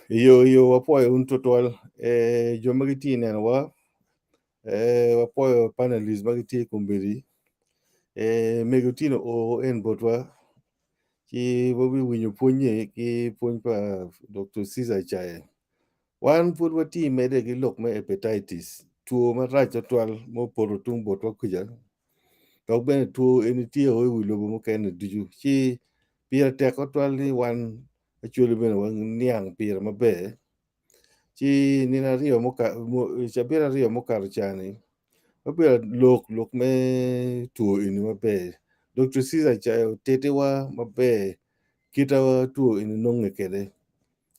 Iyo iyo wapwoyo wun tutwal eh, jo ma gitye i nenowa eh, wapwoyo panelist ma gitye i kombeddi eh, mego tino oo en botwa ci wabiwinyo pwonye ki pwony pa Dr. Caesar Caye. Wan pud watye medde ki lok me hepatitis, two marac twatwal ma opoto tung botwa kuca dok bene two eni tye o i wi lobo mukene ducu ci pire tek twatwal ni wan Acholi bene waniang pire maber ci nino aryo cabit aryo mukato ca-ni wabedo lok lok me two eni maber Dr. Caesar ca otitiwa maber kit ma two eni nonge kwede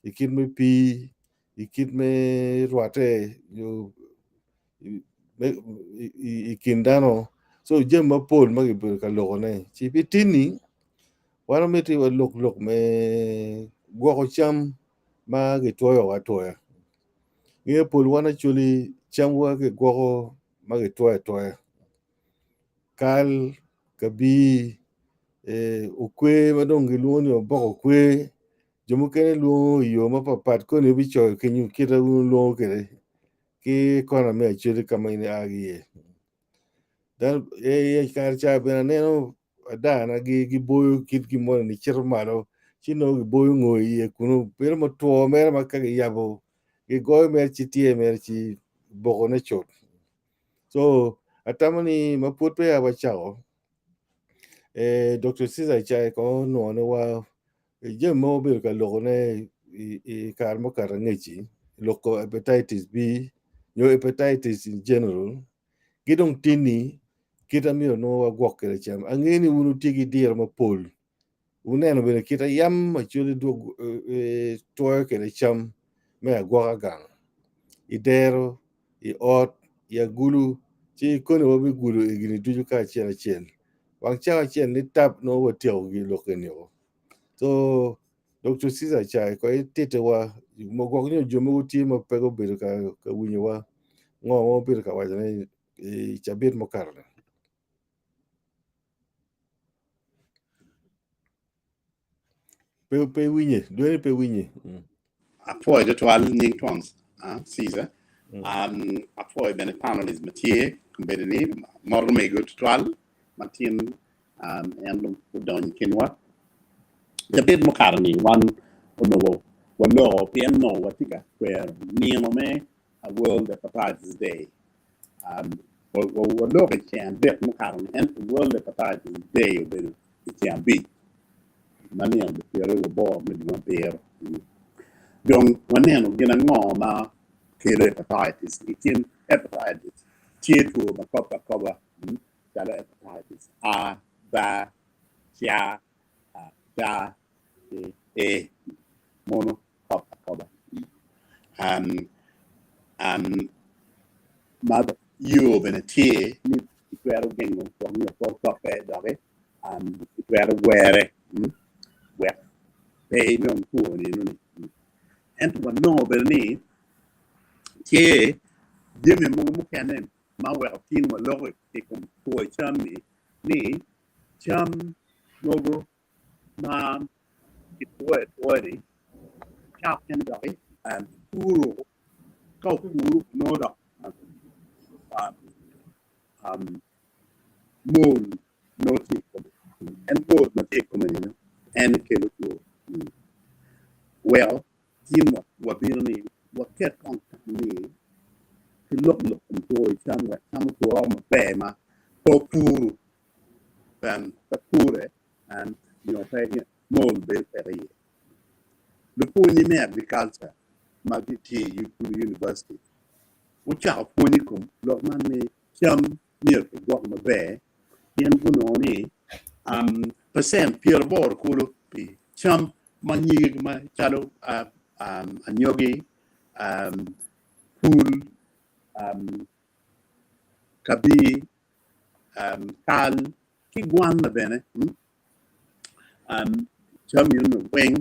i kit me pii, i kit me rwatte nyo i kin dano co jami mapol ma kibedo ka lokone ci pi tin-ni wan wamiti walok lok me gwoko cam ma kitwoyo atwoya nge pol wan acholi camwa kigwoko ma kitwoyo atwoya kal, kabir, okwer ma dong gilwongo ni obok okwer jo mukene lwongo i yo mapat pat koni ibicoyo kenyo kit ma wun wulwongo kwede ki kona me acholi ka ma in ia ki iye. I kare ca bene aneno adana giboyo kit gin moni ni cito malo ci nongo giboyo ngo iye kunu bedo mutwo mere ma ka giyabo gigoyo mere ci tye mere ci bokone cut. So atamo ni ma pud peya wacako Dr. Caesar Cai kong onwoyo ni wa jami ma wabedo ka lokone i kare mukato angec-ci loko hepatitis B nyo hepatitis in general ki dong tini kit ma myero nongo wagwok kwede cam. Angeyo ni wun wutye ki diro mapol wuneno bene kit ma yam Acholi twoyo kwede cam me agwoka gang i dero, i ot, i agulu ci koni wabigudo egini ducu kacel acel wang cawa acel ni tap nongo watyeko lok eni-o. So Dr. Caesar Cai kong ititiwa gwok nyo jo mogo tye ma pe gubedo ka winyowa ngo ma wabedo ka wacone i cabit mukato-ni. Pe pe winye, dwene pe winye. Mm. Apwoyo tutwal nying twon Caesar. Mm. Apwoyo bene panelist ma tye kombeddi ni moto mego tutwal ma tin en odonyo i kinwa. Cabit mukato ni wan onongo waloko pien onongo watye ka kwero nino me World Hepatitis Day. Waloko i ceng adek mukato ni ento World Hepatitis Day obedo i ceng abic ma nino pyeraryo waboro me dwe abiro. Dong waneno gin ango ma kelo hepatitis. I kin hepatitis tye two ma kobo akoba calo hepatitis A, B, C, D ki E mono kobo akoba. Ma yo bene tye ni itwero gengo gwok nyo pe okope doki itwero gwere wek pe inong two ni enoni. Ento wanongo bene ni tye jami mogo mukene ma oweko tin waloko i kom two cam-mi ni cam mogo ma kitwoyo atwoya-ni ca mukene doki puro ka opuru nongo dok mold nongo tye i kome en mold ma tye i kome-ni en kelo two weko tin wabino ni waket kong tam ni ki lok lok kom two i cam wek cam otwo maber ma pe opuru pe pure nyo pe mold bedo peke iye. Lupwonye me agriculture ma gitye i Gulu University. gucako pwony i kom lok man ni cam myero kigwok maber pien gunongo ni pacent 80 kulu pi cam ma nyige macalo anyogi, pul, kabir, kal ki gwanna bene jami eno weng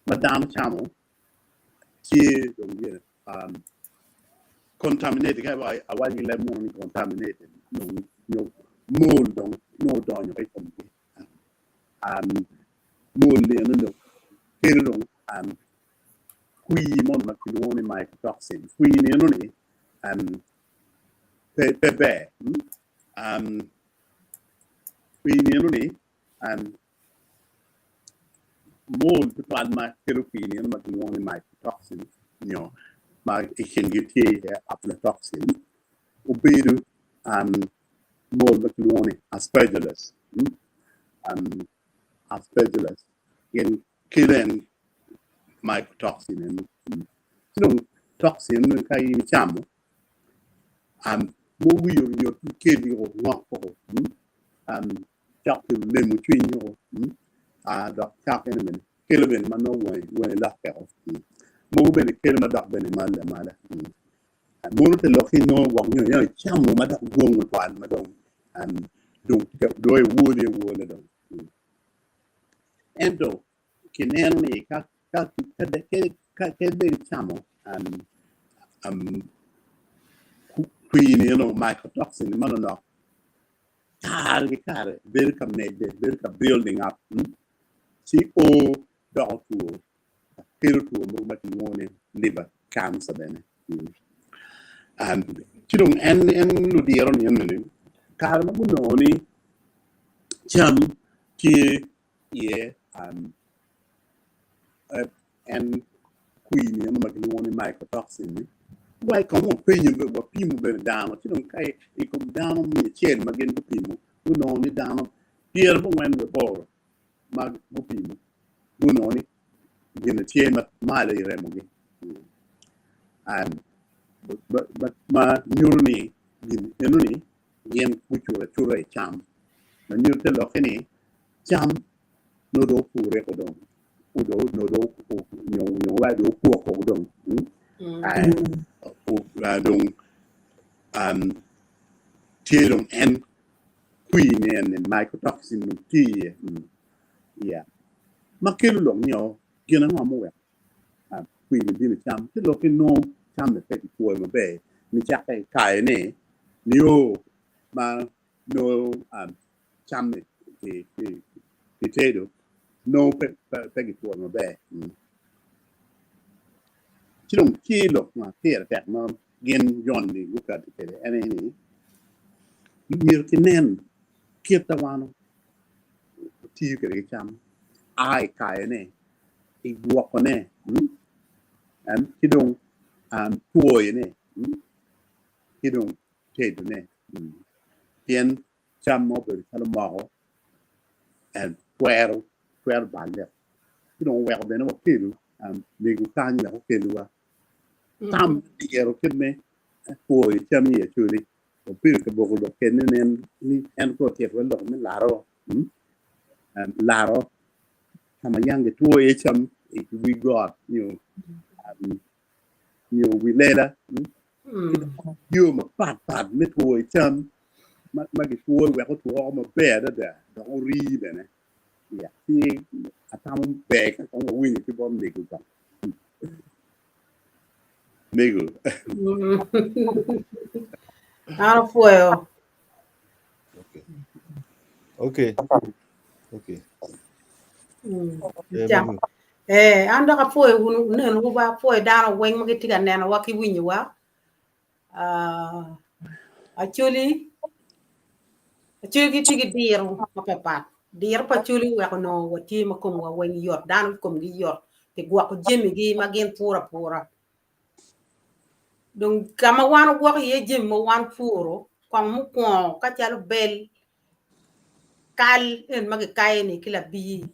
ma dano camo tye dong gire contaminated ka awaco ki leb munu ni contaminated dong nyo mold dong nongo odonyo i komgi mold eno dong kelo dong kwir mo ma kilwongo ni mycotoxin kwir ni eno ni pe ber kwir ni eno ni Mold tutwal ma kelo kwir ni eno ma kilwongo ni mycotoxin nyo ma i kingi tye iye aflatoxin obedo mold ma kilwongo ni aspergillus. Aspergillus gin kelo en mycotoxin eno. Ci dong toxin eno ka in icamo mogo oyotoyot keli ngok woko. Cok ki lemo cwiny woko dok cok eni bene kelo bene ma nongo wangi lokke woko mogo bene kelo ma dok bene malo amala mono te lok ni nongo gwok nyo yam icamo ma dok dwong tutwal ma dong dong iwoli awola dong ento kineno ni ka bed icamo kwir-ni eno mycotoxin manonok Kare ki kare bedo ka medde, bedo ka building up ci o doko two, kelo two mogo ma kilwongo ni liver cancer bene. Ci dong en en ludiro ni eni kare ma gunongo ni cam tye iye En kwir-ni eno ma kilwongo ni mycotoxin-ni wa i kong wapenyo wapimo bene dano ci dong ka i kom dano miya acel ma gin gupimo gunongo ni dano 98 ma gupimo gunongo ni gin tye malo i remogi ma nyuto ni gin enoni gin gucur acura i cam ma nyuto te lokke ni cam nongo dong opure ko dong nongo dong nyo wa dong okwoko dong dong tye dong en kwir ni en ni mycotoxin dong tye iye yeah ma kelo lok nio gin ango muweko kwir ni bino icam ci lok ki nongo cam-mi pe kikwoyo maber nicakke i kayo-ni nio ma nongo cam-mi kitedo nongo pe gipwoyo maber. Ci dong tye lok ma pire tek ma gin joni gukati kwede en aye ni myero kinen kit ma wan watiyo kwede ki cam a i kayone, i gwokone ki dong twoyone ki dong tedone. Pien cam ma obedo calo moko twero twero balle ci dong oweko bene wakelo mego kany wek okelwa tam me yero kit me kwoyo cam i Acholi wabedo ka boko lok kene nen ni en pe otito lok me laro laro ka ma yang gitwo iye cam i wi got nyo nyo wi lela yo mapat pat me twoyo cam ma gitwoyo wek otwo woko maber adada dok orii bene. Ci atamo ber ka kong wawinyo ki bot mego kong. Mego. An apwoyo. Okay. Okay. Eh, an dok apwoyo wun nenowu ba apwoyo dano weng ma gitye ka nenowa ki winyowa. Ah, Acholi Acholi gitye ki diro mapapat. Diro pa Acholi weko onongo watye ma komwa weng yot, dano komgi yot pi gwoko jamigi ma gin puro apura. Dong ka ma wan ogwoko iye jami ma wan puro, kong mukwongo ka calo bel, kal eni ma kikayo-ni ki labir,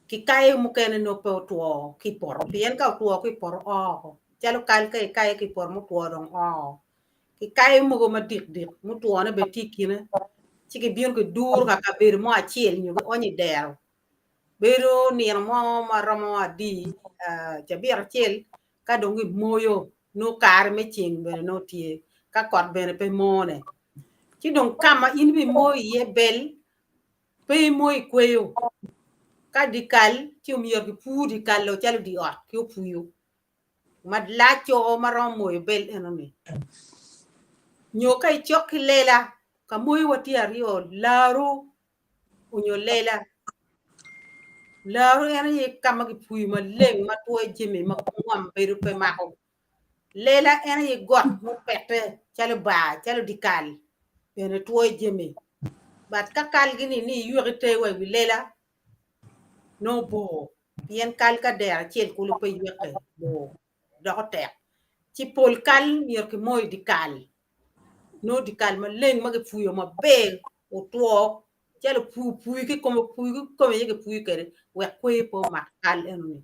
kikayo mukene nongo pe otwo ki i poto pien ka otwo ki i poto o oko. Calo kal ka ikayo ki i poto mutwo dong oo. Kikayo mogo madik dik mutwone bene tye i kine ci gibino giduro ka kabedo mo acel nyo gionyo i dero. Bedo nino mo ma romo adi cabit acel ka dong gimoyo nongo kare me ceng bene nongo tye ka kot bene pe mone. Ci dong ka ma in ibimoyo iye bel pe imoyo i kweyo ka dyekal ci myero kipur dyekal-lo calo dye ot ki opuyu ma lac-co ma romo moyo bel enoni nyo ka icok ki lela ka moyo wa tye aryo laru onyo lela laru en aye ka ma kipuyu maleng ma twoyo jami ma ngom bedo pe mako Lela en aye got mupette calo bar, calo dyekal bene twoyo jami. But ka kalgi-ni ni iywek ite wa i wi lela nongo bor pien kal ka dero acel kulu pe yweke bor doko tek. Ci pol kal myero kimoyo i dyekal nongo dyekal maleng ma kipuyo maber otwo calo opuyu kikome opuyu kikome aye kipuyo kwede wek kweyo pe omak kal enoni.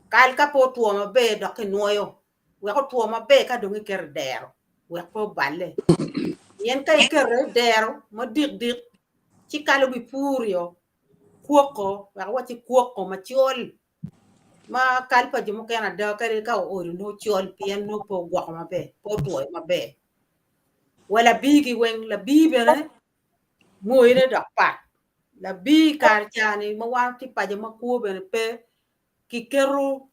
Kal ka pe otwo maber dok kinwoyo wek otwo maber ka dong iketo i dero wek pe oballe. Pien ka iketo i dero madik dik ci kal obipurio kwoko wek awacci kwoko macol ma kal pa jo mukene ada kadi ka oodo nongo col pien nongo pe ogwoko maber pe otwoyo maber. Wa labigi weng labii bene moyone dok pat. Labii i kare ca-ni ma wan watye paco ma kwo bene pe, kiketo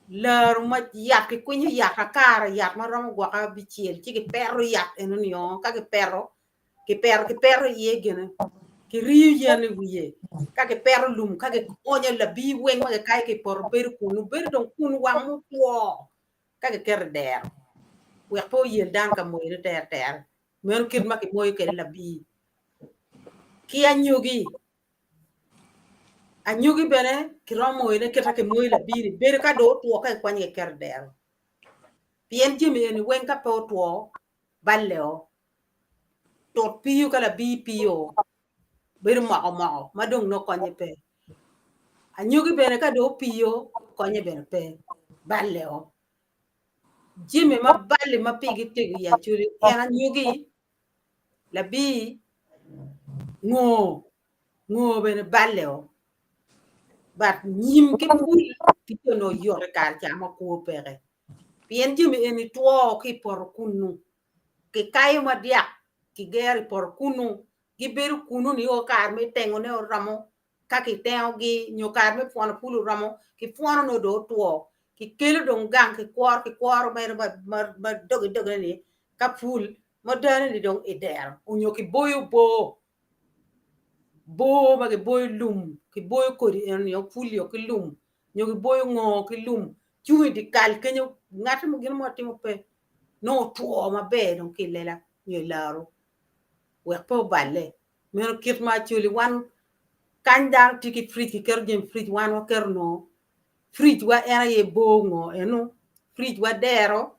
laro ma yat kikwinyo yat akara yat ma romo gwoko abicel ci kipeto yat enoni o ka kipeto kipeto kipeto iye gine kiriyo yen i wiye ka kipeto lum ka kionyo labii weng ma kikayo ki i poto bedo kunu bedo dong kunu wang mutwo ka kiketo i dero wek pe oyel dano ka moyone teretere. Meno kit ma kimoyo kwede labii. Ki anyogi, anyogi bene kiromo moyone kit ma kimoyo labii-ni bedo ka dong otwo ka kikwanyo kiketo i dero. Pien jami eni weng ka pe otwo balle-o, tut piyo ka labii piyo bedo moko moko ma dong nongo konye pe. Anyogi bene ka dong opiyo konye bene pe, balle-o. Jami ma balle ma pigi tego i Acholi en anyogi, labii, ngo, ngo bene balle-o but nyim ki pul ticce onongo yot i kare ca ma kwo peke pien jami eni two ki i poto kunu kikayo madyak kigero i poto kunu gibedo kunu nio kare me tengone oromo ka kitengogi nyo kare me pwono pul oromo, kipwono nongo dong otwo, kikelo dong gang kikworo kikworo mere ma doge doge ni ka pul ma dane ni dong idero onyo kiboyo boo, boo ma kiboyo lum kiboyo kodi eno ni pulio ki lum nyo kiboyo ngo ki lum cung i dye kal kenyo ngat mo gin mo timo pe nongo otwo maber dong ki i lela nyo i laro wek pe oballe. Meno kit ma Acholi wan kany dano tye ki fridge kiketo jami i fridge wan waketo nongo fridge wa en aye bor ngo eno fridge wa dero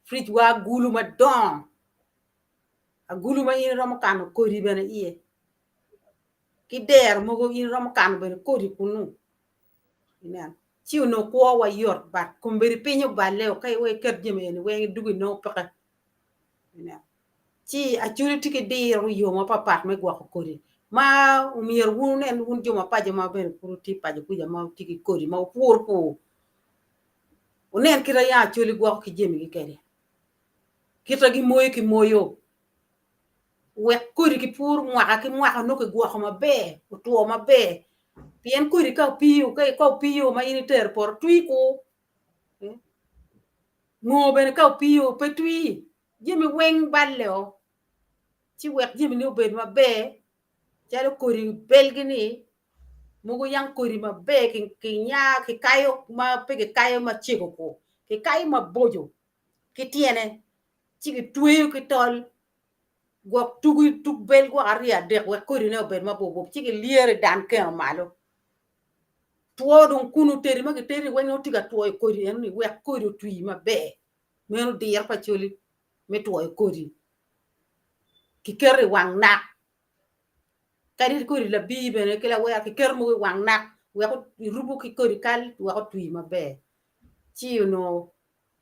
fridge wa agulu madongo agulu ma in iromo kano kodi bene iye ki dero mogo in iromo kano bene kodi kunu ineno ci onongo kwo wa yot but kombeddi piny oballe o ka iwek iket jami eni weng idwogo inongo peke ineno. Ci Acholi tye ki diro i yo mapapat me gwoko kodi ma omyero wun wunen wun jo ma paco ma bene pud wutye paco kuca ma wutye ki kodi ma wupuro pur wunen kit ma yam Acholi gwoko ki jamigi kwede kit ma gimoyo ki moyo wek kodi kipuro mwaka ki mwaka nongo kigwoko maber otwo maber pien kodi ka opiyo ka opiyo ma in itero i poto twi kur ngo bene ka opiyo pe twi. Jami weng balle o, ci wek jamine obed maber calo kodi belgi-ni mogo yang kodi maber kinya kikayo ma pe kikayo macego ku kikayo maboco ki tyene ci kitweyo ki tol gwok tugi tuk bel gwok aryo adek wek kodine obed mabor bor ci kilyero i dan keno malo two dong kunu tedi ma kitedo-ni weng nongo tye ka twoyo kodi enoni wek kodi otwi maber. Meno diro pa coli me twoyo kodi kiketo i wang nak kadi kodi labir bene ki lawera kiketo mogo i wang nak wek irubo ki kodi kal wek otwi maber. Ci onongo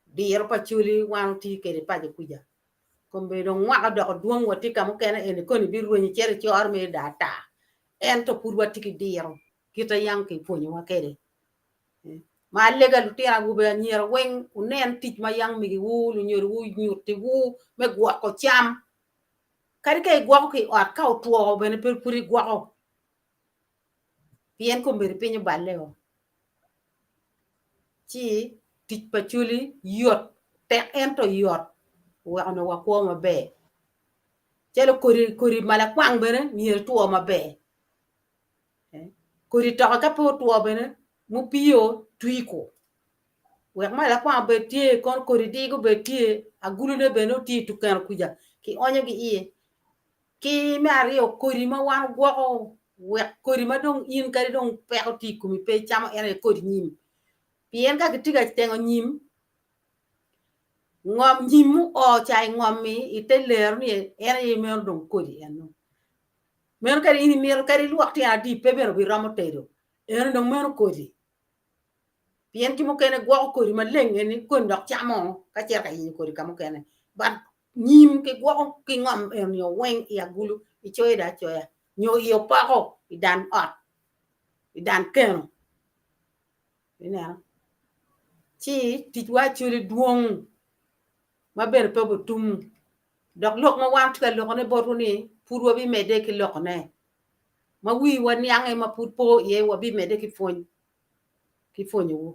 diro pa Acholi wan otii kwede paco kuca. Kombeddi dong mwaka odoko dwong watye ka mukene eni koni birwenyo cito i coro mere dong ata. Ento pud watye ki diro kite yang kipwonyowa kwede. Ma alega lutino awobe anyira weng wunen tic ma yang megiwu lunyodowu onyutiwu me gwoko cam. Kadi ka igwoko ki i ot ka otwo bene pe pud igwoko pien kombeddi piny oballe-o. Ci tic pa coli yot tek ento yot oweko onongo wakwo maber. Calo kodi kodi malakwang bene myero otwo maber, kodi toke ka pe otwo bene mupio twi ku wek malakwang obed tye kono kodi digo obed tye agulune bene tye i tukeno kuca kionyogi iye. Ki me aryo, kodi ma wan wagwoko wek kodi ma dong in kadi dong peko tye i komi pe icamo en aye kodi nyim. Pien ka kitye ka tengo nyim, ngom nyim muo ca i ngom-mi i te lero-ni en aye meno dong kodi eno. Meno kadi in imito kadi ilwok tyen adi pe bene obiromo tedo, eno dong meno kodi. Pien ki mukene gwoko kodi maleng eni koni dok camo ka cito ka yenyo kodi ka mukene but nyim ki gwoko ki ngom eni weng i agulu icoyo dong acoya nyo i opoko i dan ot i dan keno ineno ci ticwa actually dwong ma bene pe obitum dok lok ma wan watye ka lokone botwu ni pud wabimedde ki lokone ma wiwa niange ma pud po iye wabimedde ki pwony ki pwonyowu.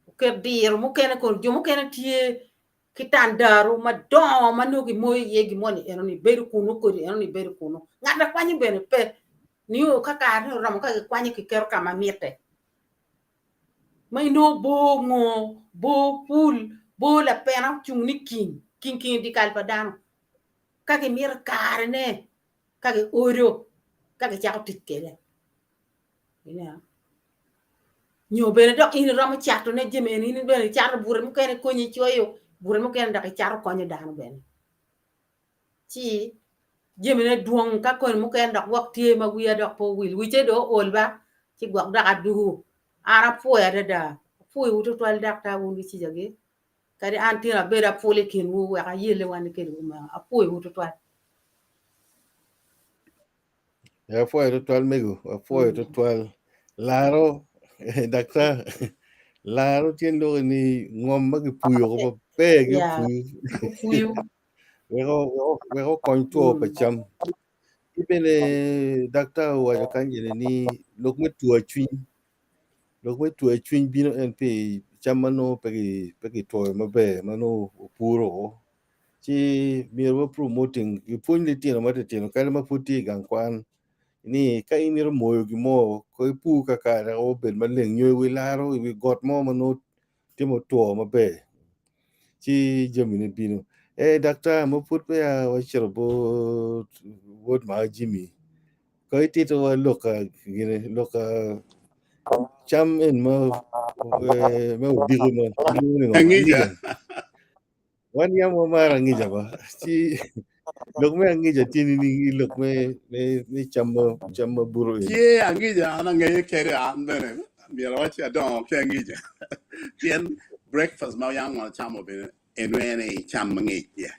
Wuket diro mukene kono jo mukene tye ki tandaro madongo ma nongo gimoyo iye gin moni enoni bedo kunu kodi enoni bedo kunu ngat ma kwanyo bene pe nio ka kare oromo ka gikwanyo kiketo ka ma mitte ma inongo bor ngo bor pul bor lapena ocung ni king king king i dyekal pa dano ka gimito karene ka giodo ka gicako tic kwede. Ineno? Nyo bene dok in iromo catone jami eni, in bene icato bute mukene konyi icoyo, bute mukene dok icato konyo dano bene. Ci jamine dwong ka koni mukene dok gwok tye ma wiya dok pe owil, wice dong ool ba, ci gwok dok adugu. An apwoyo adada, apwoyowu tutwal daktar wun ki cijagi, kadi an tyen abedo apul i kinwu wek ayelle wan kedwu kumeno, apwoyowu tutwal. Apwoyo tutwal mego, apwoyo tutwal. Laro, daktar, laro tyen loko ni ngom ma kipuyo ko maber Yeah, gipuyo opuyu. weko weko okony two pa cam. Ki bene daktar owaco kany eni ni lok me two cwiny, lok me two cwiny bino en pi cam ma nongo pe ki pe kitwoyo maber ma nongo opuro ci myero wa promoting ipwony litino matitino kadi ma pud tye i gang kwan ni ka in imito moyo gin mo ko ipur kakare wek obed maleng nyo i wi laro i wi got mo ma nongo tye mutwo maber ci jamine bino. Ee daktar ma pud peya wacito bot wod maka Jimmy ko ititowa lok gine lok cam en ma me odiko ma kilwongo ni ngo Angica. angica. Wan yam wamaro angica ba ci lok me angica tye nining i lok me me me cam ma cam ma buto eni? Tye angica an angeyo kede an bene myero awac ci adongo ki angica pien breakfast ma yam wan wacamo bene eno en aye cam mangic yeah.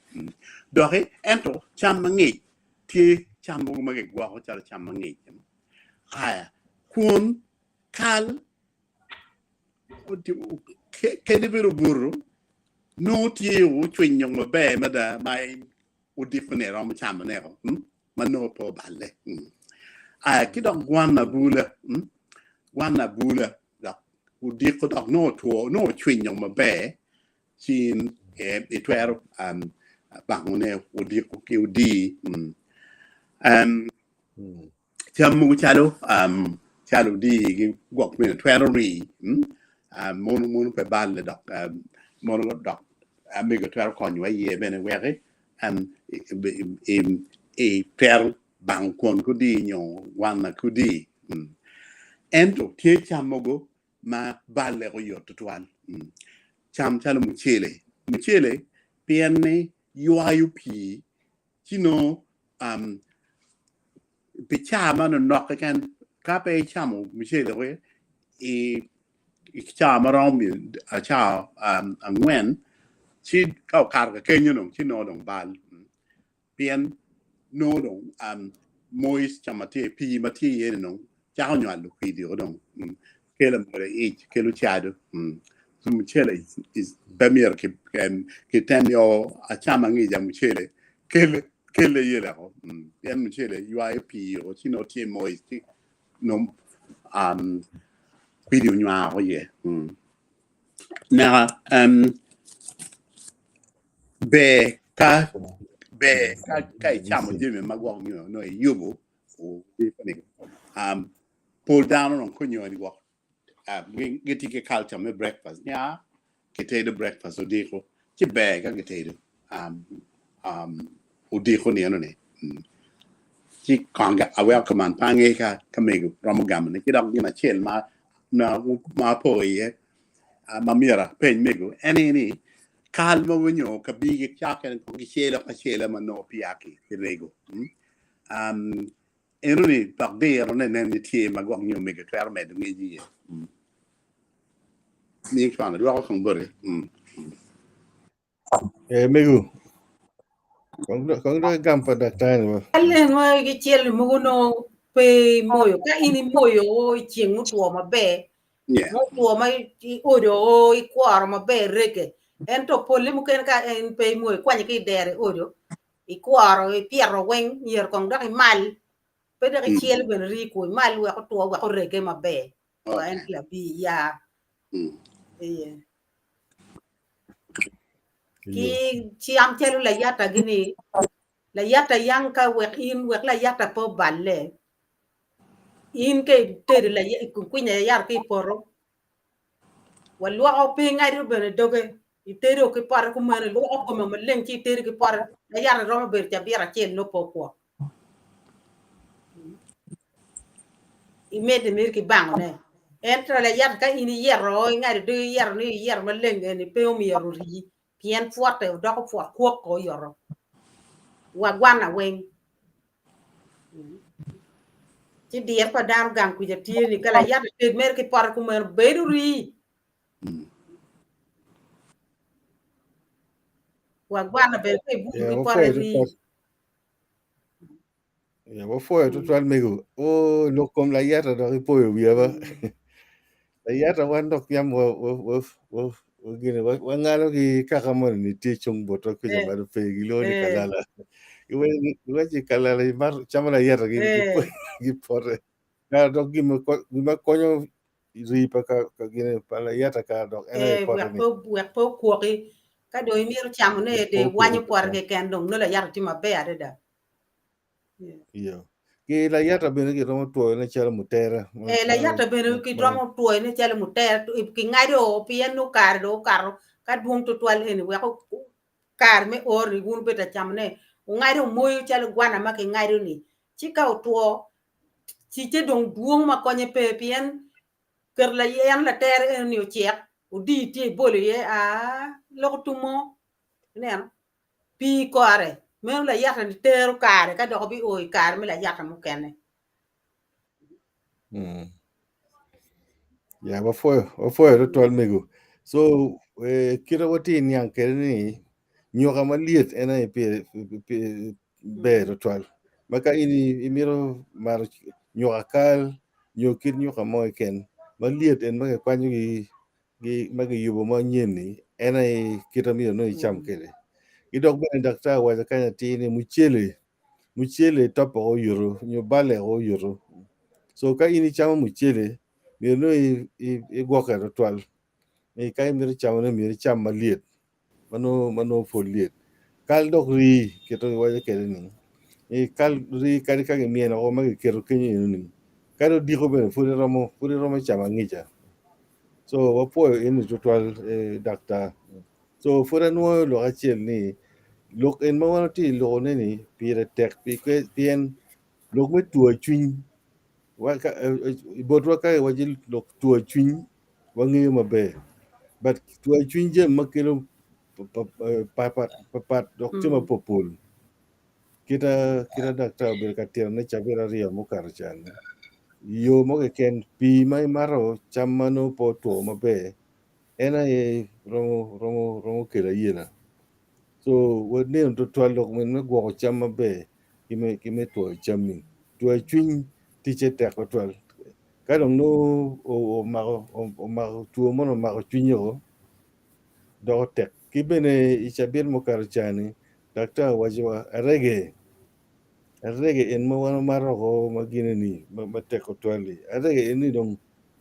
Doki ento cam mangic tye cam mogo ma gigwoko calo cam mangic aya kwon kal Kadi bed obuto, nongo tye ocwinyo maber mada ma odiko-ni eromo camone ma nongo pe oballe. Ki dok gwan abula, gwan abula dok odiko dok nongo otwo, nongo ocwinyo maber ci in itwero bangone odiko ki odii. Cam mogo calo calo odii gwok bene twero rii mono mono pe balle dok mono dok mego twero konyowa iye bene weki itwero bango kwon ki odii nyo wana ki odii ento tye cam mogo ma balle oyot tutwal cam calo mucele, mucele pien ni ywayo pii ci nongo pi caa manonok keken ka pe icamo mucele wek i cawa ma romo cawa angwen ci ka okato ka kenyo dong ci nongo dong bal pien nongo dong moisture ma tye pii ma tye iye ni dong cako nywalo kwidi-o dong kelo modo ic kelo cado so mucele pe myero kitem nio acama ngica mucele kele yeleko pien mucele ywayo pii-o ci nongo tye moist ci nongo kwidi onywako iye naka ber ka ber ka icamo jami ma gwok nyo nongo iyubo pol dano dong konyoni gwok gitye ki culture me breakfast nia kitedo breakfast odiko ci ber ka kitedo odiko ni enoni ci kong aweko kuman pe ange ka mego romo gamone ki dok gin acel ma apo iye ma myero apeny mego en aye ni kal mogo nyo kabigi cakke gicelo acela ma nongo peya kirego Enoni dok dirone nen ni tye ma gwok nyo omege twero medo ngec iye. Miyo cwalo dwoko kong boti. Eh, mego. Kong dok igam pa daktar ni ba. Alen ma gicelo mogo nongo pe imoyo. Ka in imoyo i ceng mutwo maber, mutwo ma iodo o ikworo maber rege. Ento polle mukene ka in pe imoyo, ikwanyo ki i dero iodo, ikworo ipito weng myero kong dok imal pe dok icel bene rii kwo imal wek otwo wek orege maber wa en labi ya ki cam calo layata gini layata yang ka wek in wek layata pe oballe in ka itedo ikwinyo layata ki i poto Walwoko piny ngado bene doge itedo ki pote kumeno ilwoko kome maleng ci itedo ki pote ma yat romo bedo cabit acel nongo pe okwo imedde mere ki bangone ento layat ka in iyito ingado doge iyito ni iyito maleng eni pe omyero ori pien pwote odoko pwot kwok ko oyoto wa gwana weng. Ci diro pa dano gang kuca tye ni ka layat oted mere ki pote kumeno bedo rii. Wa gwana bene ka ibuto Yeah, ki pote wapwoyo rii. tutwal. Yeah, wapwoyo tutwal mego. Oh, lok kom layata dok ipoyo wiya ba. Layata wan dok yam wa wa wa wa wa gine wa wangalo ki kaka moni ni tye cung botwa kuca Eh, malo pe gilwongo ni eh, kalala. Giwaco giwaco kalala imar camo layata gi gi eh. gi pote. Kara dok gima ko- gima konyo rii pa ka ka gine pa layata kara dok en aye Eh, pote wek ni. pe wek pe okwoki. Ka dong imito camone Wek de pe iwanyo okwoki pote tutwal. keken dong nongo layata tye maber adada. Iyo. Ki layata bene kiromo twoyone calo mutera ma Eh, ma layata bene ma ma kiromo twoyone calo mutera kingado pien nongo kare dong okato ka dwong tutwal eni weko kare me oro ni wun wubedo ka camone wungado moyo calo gwana ma kingado ni ci ka otwo ticce dong dwong ma konye pe pien keto layen latere eno ni ocek odii tye ibolo iye aa loko tumo ineno. Pii kore meno layata-ni tero kare ka dok obio i kare me layata mukene. Mm. Ya, wapwoyo, wapwoyo tutwal mego. So, eh, kite watye niang kwede ni nyoka malyet en aye pire ber tutwal. Ma ka in imito mato nyoka kal nyo kit nyoka mo keken malyet en ma kikwanyo gi gi ma giyubo manyen-ni en aye kite myero nongo icam kwede. Ki dok bene daktar owaco kany atir ni mucele mucele topo oyoto nyo bale oyoto. So ka in icamo mucele myero nongo igwokke tutwal ni ka imito camone myero icam malyet ma nongo pud lyet. Kal dok rii kit ma kiwaco kwede ni ni kal rii kadi ka kimyeno woko ma kiketo kenyo eno-ni kadi odiko bene pud iromo pud iromo camo angica. So wapwoyo eni tutwal eh, daktar. So pud anwoyo lok acel ni lok en ma wan watye ka lokone ni pire tek pien lok me two cwiny botwa ka iwaco lok two cwiny wangeyo maber but two cwiny jami ma kelo papat dok tye mapopol kita daktar obedo ka tirone cabit aryo mukato ca-ni. I yo mo keken pii ma imato cam ma nongo pe otwo maber en aye romo romo romo kelo ayela so waneno tutwal lok me gwoko cam maber ki me ki me twoyo cammi twoyo cwiny ticce tek tutwal ka dong nongo omako omako two moni omako cwinyi-o doko tek ki bene i cabit mukato ca-ni daktar owaco wa arege arege en ma wan wamato oko ma gine-ni ma tek tutwal-li arege eni dong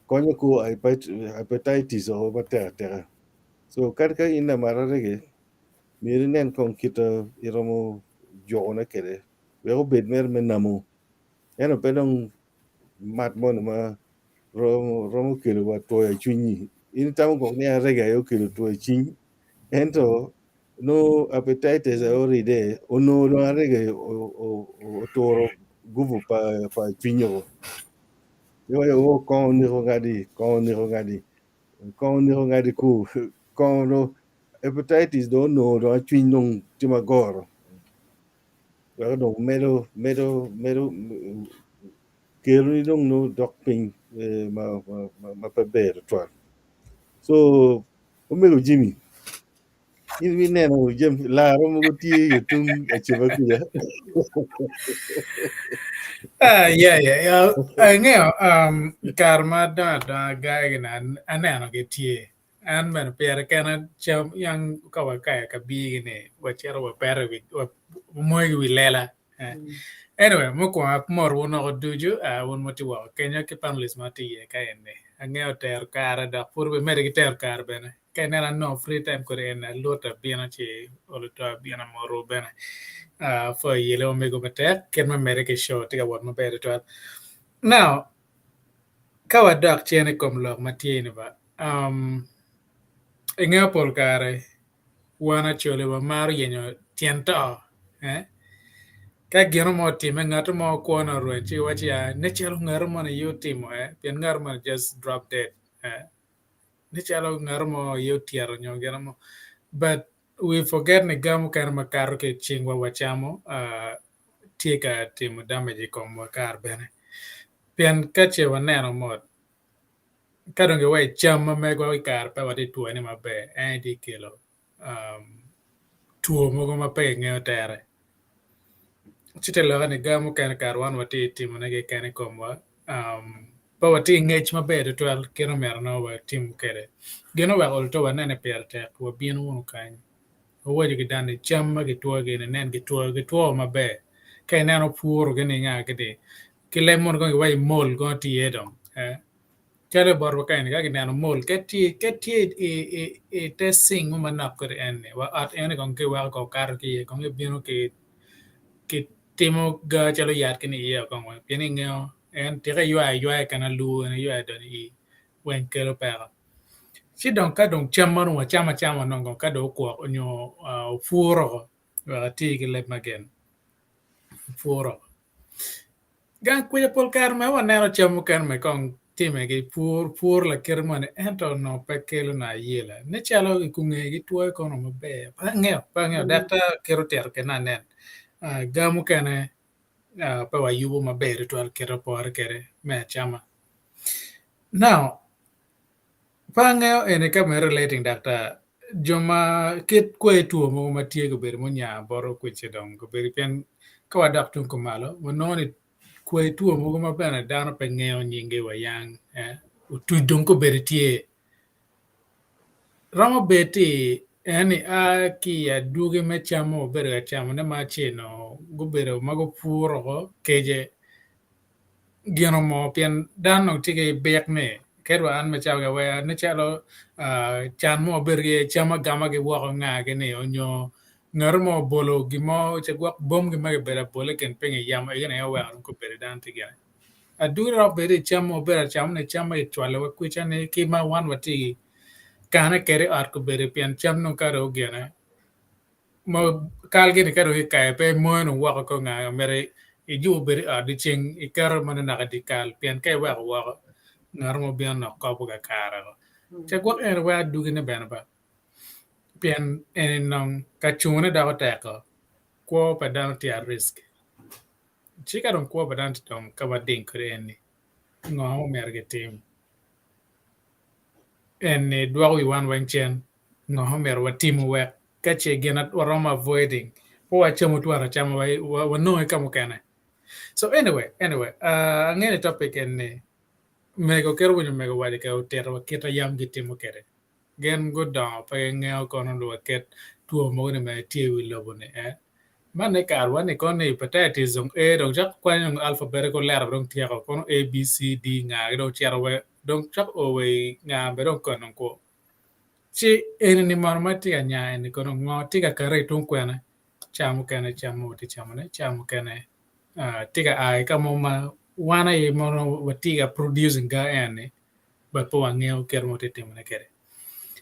konyo kor hepatitis oko matek ateka so kadi ka in lamat arege myero inen kong kit ma iromo jukone kwede wek obed mere me namo ento pe dong mat moni ma romo kelo wa twoyo cwinyi in itamo gwok ni arege aye okelo twoyo cwiny ento nongo hepatitis aye oride onongo dong arege oturo gubu pa cwiny woko iwaco o kongo oneko ngadi kongo oneko ngadi kongo oneko ngadi ku kongo dong hepatitis dong onongo dong cwiny dong tye magoro weko dong medo medo medo keroni dong nongo dok piny ma pe ber tutwal so omego Jimmy in ineno jami laro mogo tye i tung aceba kuca. Ah, yeah, yeah, yeah. Angeyo, kare ma adongo adonga gagi-ni aneno gitye. An bene pire kena cam yang ka wakayo kabigi-ni wacito wapeto i wi wamoyo i wi lela. Eh. Anyway, mukwongo amoto wun woko ducu, ah, wun ma wutye woko kenyo ki panelist ma tye iye ka eni. Angeyo tero kare dok pud wubimedde ki tero kare bene. Ka ineno anongo free time kodi eni aluto abino ci olo to abino amoto bene. Ah, pwoyo yele omego matek kit me medde ki show tye ka wot maber tutwal. Now, ka wadok cen i kom lok ma tye ni ba, um, ingeyo pol kare wan Acholi wamaro yenyo tyen to, eh? Ka gino mo otimme, ngat mo kwone orweny ci iwaci ya nen calo ngat moni aye otimo, eh? Pien ngat moni just drop dead, eh? Nen calo ngat mo aye otyeto nyo gino mo. But we forget ni ga mukene ma kato ki i cingwa wacamo, uh, tye ka timo damage i komwa kare bene. Pien ka ce waneno mot, ka dong giweyo cam ma megwa i kare pe watye twone maber, en aye tye kelo um, two mogo ma pe kingeyo tere. Ci te lokke ni ga mukene kare wan watye timone keken i komwa, um, pe watye ki ngec maber tutwal kit ma myero nongo watim kwede. Gin oweko olo to wanene pire tek wabino wunu kany wawaco ki dano ni cam ma gitwoyogi-ni nen gitwoyo gitwo maber. Ka ineno purogi ni nga gidi ki leb mono kong giwaco ni mol kono tye iye dong eh calo botwa ka eni ka gineno mol ka tye ka tye i i te cing mo manok kodi eni wa ot eni kong kiweko kong okato ki iye kong gibino ki ki timo ga calo yat kini iye kong weng pien ingeyo en tika iywayo aywaya kene alur en iywayo donyo i weng kelo peko. Ci dong ka dong cam ma dong wacamo acama nongo ka dong okwok nyo opuro wek ati ki leb magen opuro. Gang kwica pol kare ma waneno cam mukene ma kong time ki pur pur lakite moni ento onongo pe kelo na ayela nen calo i kunge gitwoyo kono maber pe angeyo pe angeyo daktar kit otito kede ni anen ga mukene pe wayubo maber tutwal kit opore kwede me acama. Now pe angeyo eni ka me relating daktar jo ma kit kwer two mogo ma tye gubedo munya bot kwica dong gubedo pien ka wadok tung kumalo wanongo ni kwer two mogo ma bene dano pe ngeyo nyingi wa yang otuc dong gubedo tye romo bed ti en ni a ki i adwogi me cam ma wabedo ka camone ma acel-nu gubedo ma gupuro woko kece gin mo pien dano onongo tye ki bik ni kadi wa an macalo lawer nen calo can mo wabedo ki iye cam agamagi woko ngagi-ni onyo ngat mo obolo gin mo ci gwok bomgi ma kibedo abola i kin piny i yamo egoni aye oweko dong gubedo dano tye gire. Adwogi romo bedo i cam ma wabedo ka camone cam ma kicwalowa kwica-ni ki ma wan watye kane kwede i ot kobedo pien cam dong ka dong ogine ma kalgi-ni ka dong kikayo pe imoyo dong woko ko nga myero ijubo bed i ot dyeceng iketo ma nongo naka i dye kal pien ka iweko woko ngat mo bino dok kobo kakare ci gwok en weko adwogine bene ba pien eni nong ka cungone doko tek-ko kwo pa dano tye at risk ci ka dong kwo pa dano tye dong ka mading kwede eni. Ngo ma omyero gitim? Eni dwoko wi wan weng cen, ngo ma omyero watimo wek ka ce gin waromo avoiding pe wacamo twero acama wanonge ka mukene. So anyway, anyway, angeyo ni topic eni mego kit owinyo mego owaco kede otito wa kit ma yam gitimo kwede. Gin gudongo pe gingeyo kono lwakket two mogo ni mere tye i wi lobo ni ee. Man ni karwa ni kono ni hepatitis dong A dong cako kwanyo dong alphabetical letter dong tyeko kono A B C D nga gi dong ocito wa dong cako o wa i nga bene dong kono dong kwo. Ci eni ni mono ma tye ka nya eni kono ngo tye ka kati ki tung kwene ca mukene cam mogo tye camone ca mukene tye ka a ki ka mo ma wan aye mono watye ka producing ga eni but pe wangeyo kit ma watye ka timone kwede.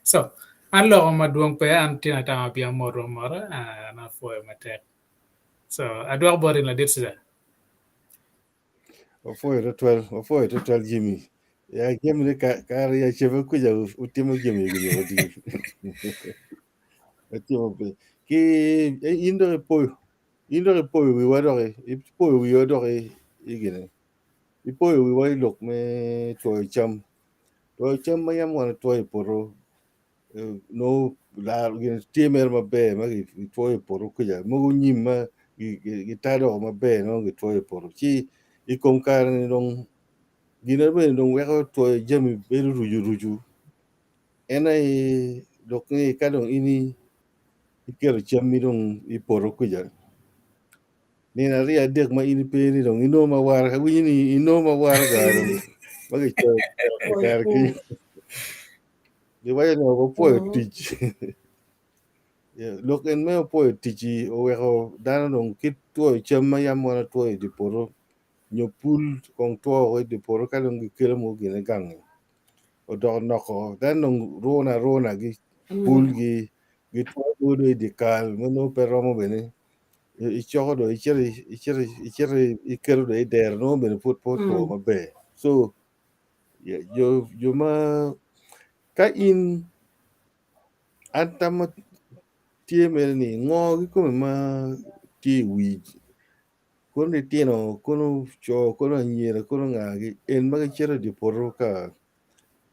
So, an loko madwong pe, an tye atamo abia mot amota, an apwoyo matek. So, adwoko boti ladit Cesar. Wapwoyo twatwal, wapwoyo twatwal Jimmy. Ya jami ni kare ya cebe kuja utimo jami gi yo di. Utimo pe. Ki in dok ipoyo, in dok ipoyo wiwa dok ipoyo wiwa dok igine. Ipoyo wiwa i lok me twoyo cam. Twoyo cam ma yam wan watwoyo i poto nongo gin tye mere maber ma kitwoyo i poto kwija mogo nyim ma gitado woko maber nongo gitwoyo i poto ci i kom kare-ni dong gin bene dong weko twoyo jami bedo rucu rucu en aye dok ni ka dong in iketo cammi dong i poto kwija Nino aryo adek ma in ipe ni dong inongo ma waraga awinyo ni inongo ma waraga dong ma gicoyo kare ki giwaco ni wapwoyo tic lok en me opwoyo tic-ci oweko dano dong kit twoyo cam ma yam wan watwoyo i dye poto nyo pul kong two woko i dye poto ka dong gikelo mogo gine gangi odoko noko dano dong rune aruna gi pul gi gitwoyo mogo dong i dye kal ma nongo pe romo bene icoko dong icito icito icito iketo dong i dero nongo bene pud pe otwo maber so jo jo ma ka in an tamma tye mere ni ngo kikome ma tye i wi kono litino kono co kono anyira kono nga gi en ma gicito i dye poto ka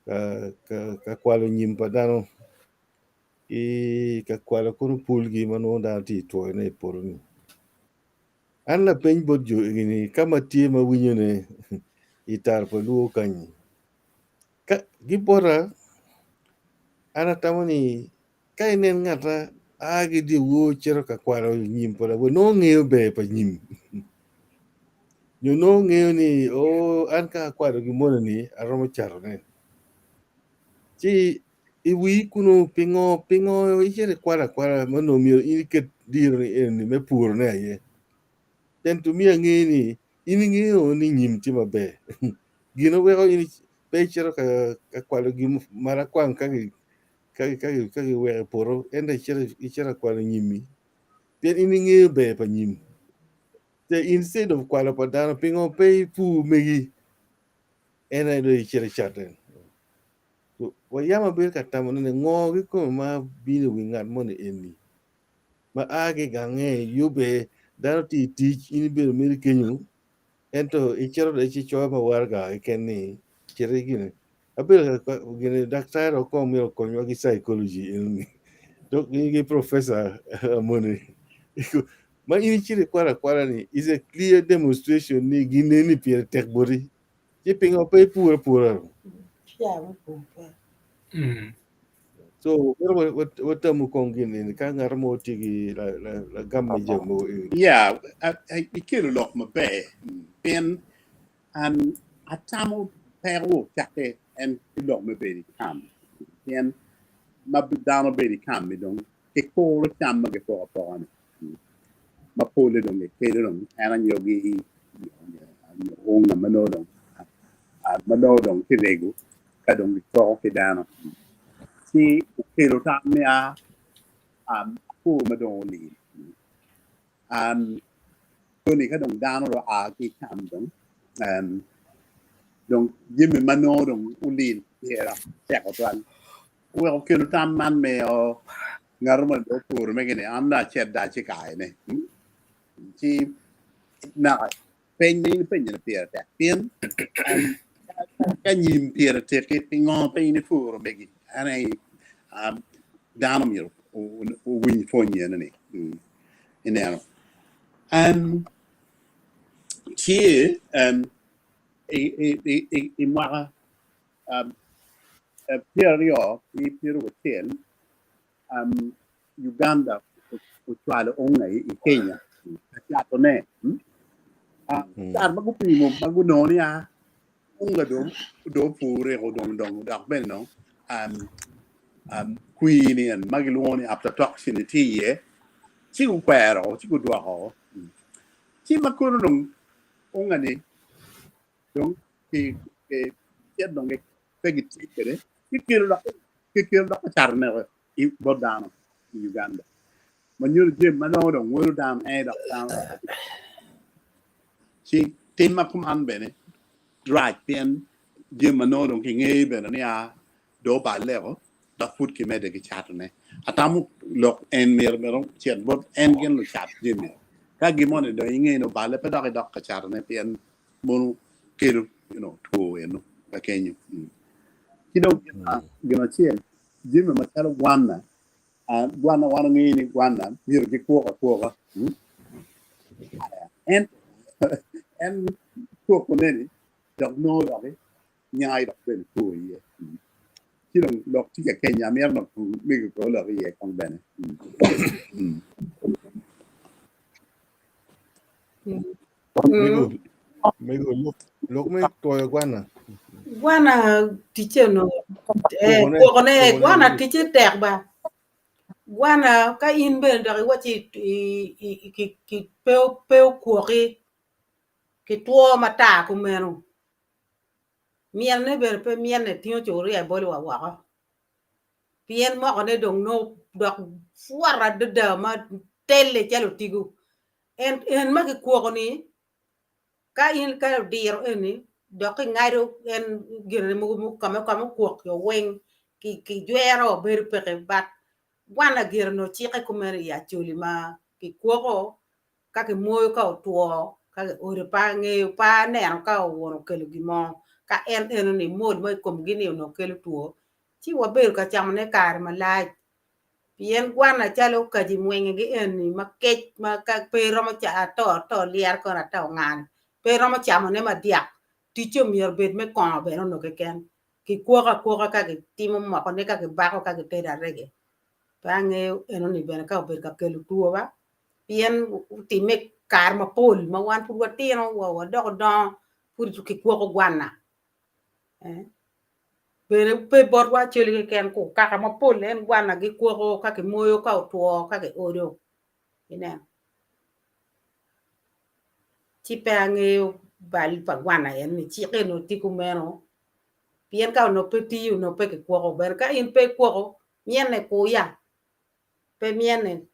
ka kwalo nyim pa dano. Ki ka kwalo kono pulgi ma nongo dano tye ka twoyone i poto-ni. An lapeny bot jo egi-ni ka ma tye ma winyone i tar pa luo kany-nyi, ka gibota an atamo ni ka inen ngata a ki dyewor cito ka kwalo nyim pa lawote nongo ngeyo ber pa nyim nyo nongo ngeyo ni oo an ka akwalo gin moni-ni aromo catone ci I wii kunu pingo pingo icito ikwalo akwala ma onongo myero in iket dironi eni me purone aye? Ento miyo ange ni in ingeyo ni nyim tye maber. Gin oweko in pe icito ka kwalo gin marakwang ka giweko i poto ento icito ka kwalo nyimmi pien in ingeyo ber pa nyim. Instead of kwalo pa dano pingo pe ipur megi en aye dong icito icate. Wayam abedo ka tamo ni ngo kikome ma bino i wi ngat moni eni ma a ki i gange yubbe dano tye i tic in ibedo mere kenyo ento icito dong ci icoyo ma waraga keken ni cit gine abedo ka gine daktar dok kong myero okonywa ki psychology enoni dok ki professor moni ma in icito ikwalo akwala ni is a clear demonstration ni gin eni pire tek boti. Ci pingo pe ipur apura? So mito watamu kong gin eni ka ngat mo tye ki lagam me jami mogo eni. Yeah, ikelo lok maber pien an atamo peko ocakke en ki lok me bedo i kam pien ma dano bedo i kam-mi dong kikuro cam ma gipoko apoka-ni ma pole dong gikelo dong en anyogi nyo unga ma nongo dong ma nongo dong kirego ka dong gicoko ki dano ci okelo tam me a pur ma dong olim koni ka dong dano dong oa ki i kam dong dong jami ma nongo dong olim pire tek tutwal oweko okelo tam man me o ngat mo dong opuro mege ni an dong acit dong acikayone ci naka peny ma in ipenyo ni pire tek pien. Ka nyim pire tek-ki, pingo pe in ipuro megi? En aye dano myero owiny pwony eno-ni. Ineno? Tye i mwaka 20 pyerabicel, Uganda ocwalo onga i Kenya ka catone. Kare ma gupimo ma gunongo ni unga dong opure dong dong dok bene dong kwir ni en ma gilwongo ni aflatoxin tye iye ci gukwero ci gudwoko. Ci ma kono dong unga ni dong ki cit dong pe gitye kwede kikelo dok kikelo dok kacatone bot dano i Uganda ma nyuto jami ma nongo dong welo dano en dok dano ci tim ma kuman bene rac pien jami ma nongo dong kingeyo bene ni a dong oballe-o dok pud kimedde ki catone. Atamo lok en myero bene ocit bot en gin lucat jami ka gin moni dong inge ni oballe pe dok idok ka catone pien mono kelo you know, two eno ka kenyo. Ki dong gin acel jami macalo gwana, gwana wan wangeyo ni gwana myero gikwok akwoka. En en kwokone-ni dok nongo doki nyai dok bene two iye. Ci dong lok tye ka kenya amito dok mego ko lok iye kong bene. Mego, mego lok, lok me twoyo gwana. Gwana ticce onongo eh, Kwokone, kwokone kwokone gwana mego. ticce tek ba. Gwana ka in bene dok iwacci i, ki, pe, pe okwoki ki two matar kumeno. Myelne bene pe myelne tingo cuburia ibolo wa woko pien mokone dong nongo dok pwot adada ma telle calo otigo. En en ma kikwoko-ni ka in ka odiro eni dok kingado en gine mogo ka ma okwok-ki weng kijwero bedo peke but gwana gire onongo cikke kumeno i Acholi ma kikwoko ka kimwoyo ka otwo ka kiodo pe angeyo pe aneno ka owuno okelo gin mo ka en eno ni mold mo i komgi ni onongo kelo two ci wabedo ka camone kare malac pien gwana calo kaci mwengegi eni ma kec ma pe iromo ato ato lyero kono ata ongane pe iromo camone madyak ticce omyero obed me kongo bene onongo keken kikwoko akwoka ka kitimo mokone ka kibako ka kitedo arege pe angeyo enoni bene ka obedo ka kelo two ba pien otimme kare mapol ma wan pud watino wa wadoko dongo pud kikwoko gwana bene pe botwa aceli keken ku kaka mapol en gwana gikwoko ka kimoyo ka otwo ka kiodo ineno ci pe angeyo bal pa gwana en ni cik eni tye kumeno pien ka onongo pe tiyo onongo pe kikwoko bene ka in pe ikwoko myene kuya pe myene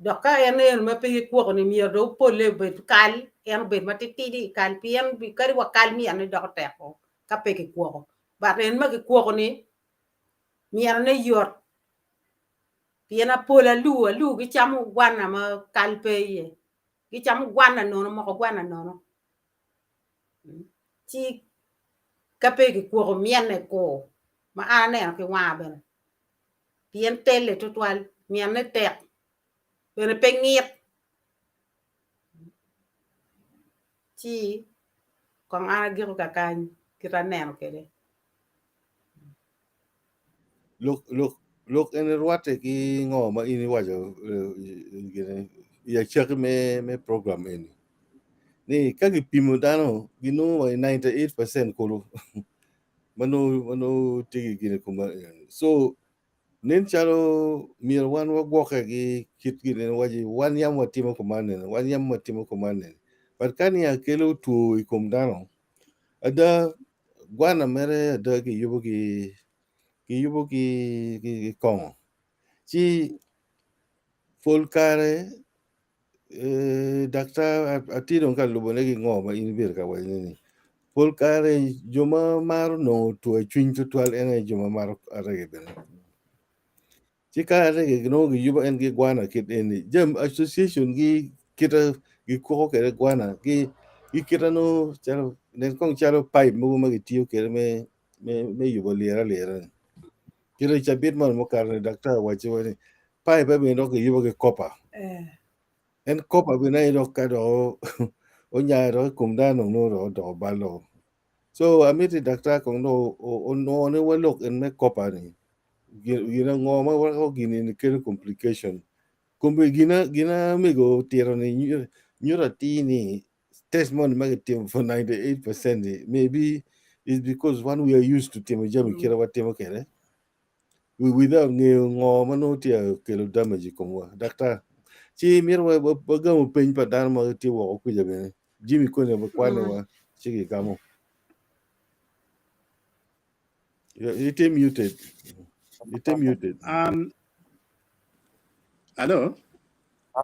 Dok ka en eno ma pe gikwoko-ni myero dong opolle obed kal, en obed matitidi i kal pien kadi wa kal myerone doko tek o ka pe kikwoko. But en ma kikwoko-ni myerone yot pien apol alur alur gicamo gwana ma kal pe iye, gicamo gwana nono moko gwana nono ci ka pe kikwoko myene kur ma an aneno ki wanga bene. Pien telle twatwal, myenne tek, bene pe ngit. Ci kong an agiko kakany kit aneno kwede. Lok, lok, lok eni rwatte ki ngo ma in iwaco gine i acakki me, me program eni. Ni ka gipimo dano ginongo wa i 98% kulu. Ma nongo tye ki gin i kome. So nen calo myero wan wagwokke ki kit gin eni waci wan yam watimo kuman eni, wan yam watimo kuman eni. But ka niya kelo two i kom dano, ada gwana mere ada kiyubo ki kiyubo ki kongo. Ci pol kare daktar atye dong ka lubone ki ngo ma in ibedo ka wacone ni pol kare jo ma maro nongo two cwiny tutwal en aye jo ma maro arege bene ci ka arege nongo giyubo en ki gwana kit eni jami association gi kite gikuko kwede gwana ki Ki kite nongo calo nen kong calo pipe mogo ma gitiyo kwede me me me yubo lira alira ni. Kite i cabit man mukato ni daktar owacci wa ni pipe bene dok giyubo ki copper. Eh. En copper bene aye dok ka dok onya dok i kom dano nongo dok odoko bal dok. So amiti daktar kong dong onwo ni wa lok en me copper ni gin ango ma weko gini ni kelo complication. Kombe gina gina mego otito ni nyuto atir ni test moni ma kitimo for 98% ni maybe is because one we are used to timo jami kite watimo kwede without ngeyo ngo ma nongo tye ka kelo damage i komwa. Daktar, ci myero wagamo peny pa dano ma gitye woko kwica bene. Jimmy koni bikwane wa ci gigamo. Itye muted. Itye muted. Hello?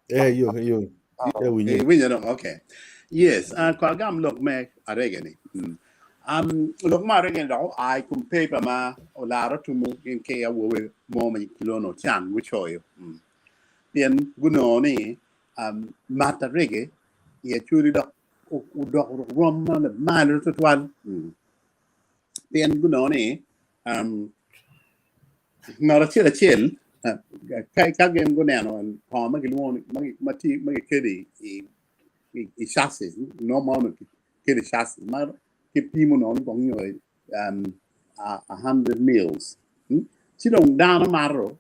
Eh, yo, yo. Eh, winye. Eh, winye dong, okay. Yes, kwa gam lok me arege ni. Lok me arege ni dok oa i kom paper ma olaro tumu gin ki awobe mo ma kilwono Chan gucoyo. Pien gunongo ni mat arege i Acholi dok odoko rwom ma lamal tutwal. Pien gunongo ni ngat acel acel ka gin guneno kongo ma gilwongo ni ma tye ma gikelo i chassis nongo ma onongo kikelo i chassis ma kipimo nongo ni kong nyo 100 mils ci dong dano mato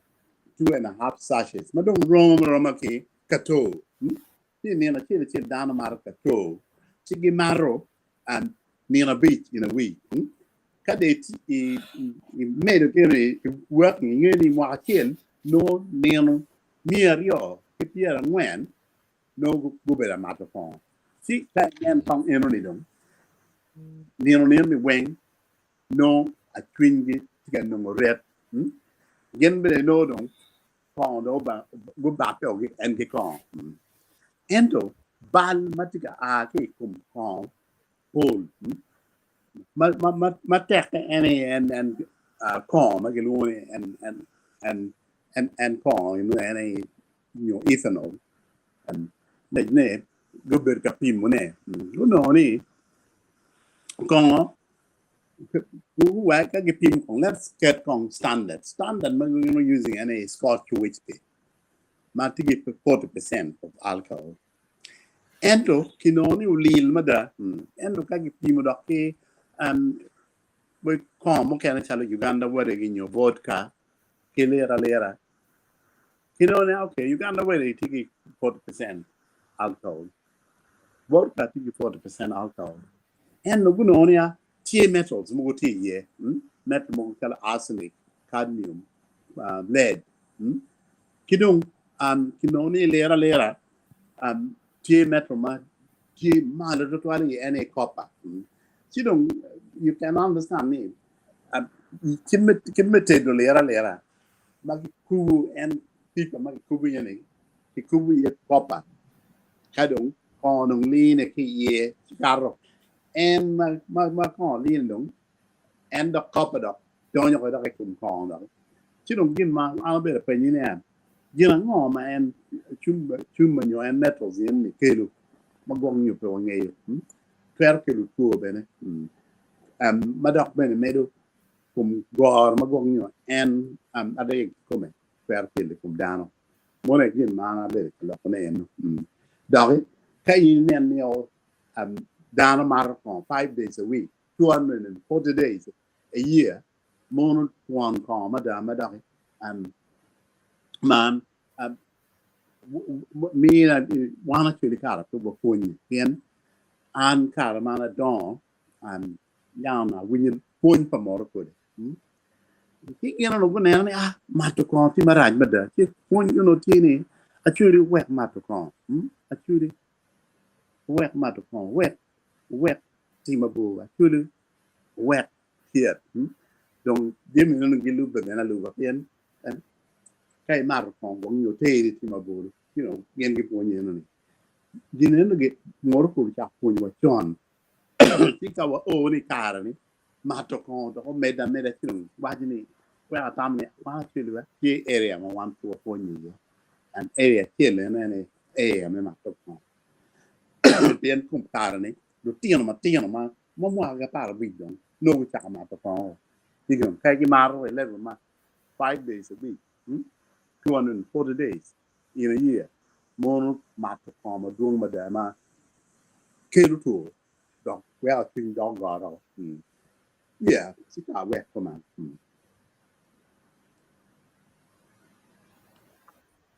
2.5 sachets ma dong rom aroma ki kato ci i nino acel acel dano mato kato ci gimato nino abic in a week. Ka dong imedo kene i working inge ni mwaka acel nongo nino 240 nongo gubedo amato kongo. Ci ka inen kong eno ni dong nino nino ni weng nongo acwinygi tye ka nongo ret. Gin bene nongo dong kongo dong gubatte o en ki kongo. Ento bal ma tye ka a ki i kom kongo pol ma tekke en aye en kongo ma kilwongo ni en kongo en aye nyo ethanol ne gubedo ka pimone gunongo ni kongo ka gipimo kong let's get kong standard standard ma gin using en aye scotch whiskey ma tye ki 40% of alcohol ento kinongo ni olil mada ento ka gipimo dok ki kongo mukene calo Uganda wadegi nyo vodka ki lira lira kinongo ni okay Uganda wadegi tye ki 40% alcohol vodka tye ki 40% alcohol ento gunongo ni tye metals mogo tye iye metal mogo calo arsenic cadmium lead ki dong kinongo ni lira lira tye metal ma tye malo tutwal iye en aye copper ci dong you can understand ni kit me tedo lira lira ma kikubo en pipa ma kikubo iye ni kikubo iye copper ka dong kongo dong line ki iye kato en ma kongo line dong en dok copper dok donyo ko dok i kom kongo dok ci dong gin ma an abedo apenyi ni gin ango ma en cuma nyo en metals en ni kelo ma gwok nyo pe wangeyo twero kelo two bene ma dok bene medo kom goro ma gwok nyo en adek kikome twero kelo i kom dano mono aye gin ma an abedo ka lokone eno doki ka in inen ni dano mato kongo 5 days a week 240 days a year mono twon kongo mada ma doki man mina wan actually kara pe wapwonye pien an kara man adongo yam awinyo pwony pa moro kode ki gin onongo guneno ni ah mato kongo tye marac mada ci pwony onongo tye ni actually wek mato kongo actually wek mato kongo wek wek tim abor actually wek tyet dong jami meno gilubbe bene aluba pien ka imato kongo gwok nyo teri tim abor you know gin gipwonyo eno ni gin eno moro kor cak pwonyo wa con ci ka wa o ni kare ni mato kongo dok omedde ameda ci dong waco ni wek atam ni wan actually wa tye area ma wan pe wapwonyo iye and area acel eno en aye area me mato kongo pien kom kare ni. Lutino matino ma ma mwaka ki 15 dong nongo gucako mato kongo ci dong pe gimato i level ma 5 days a week, 240 days in a year. Mono mato kongo madwong mada ma kelo two dok weko cwiny dok goro. Yeah, ci ka wek kuman.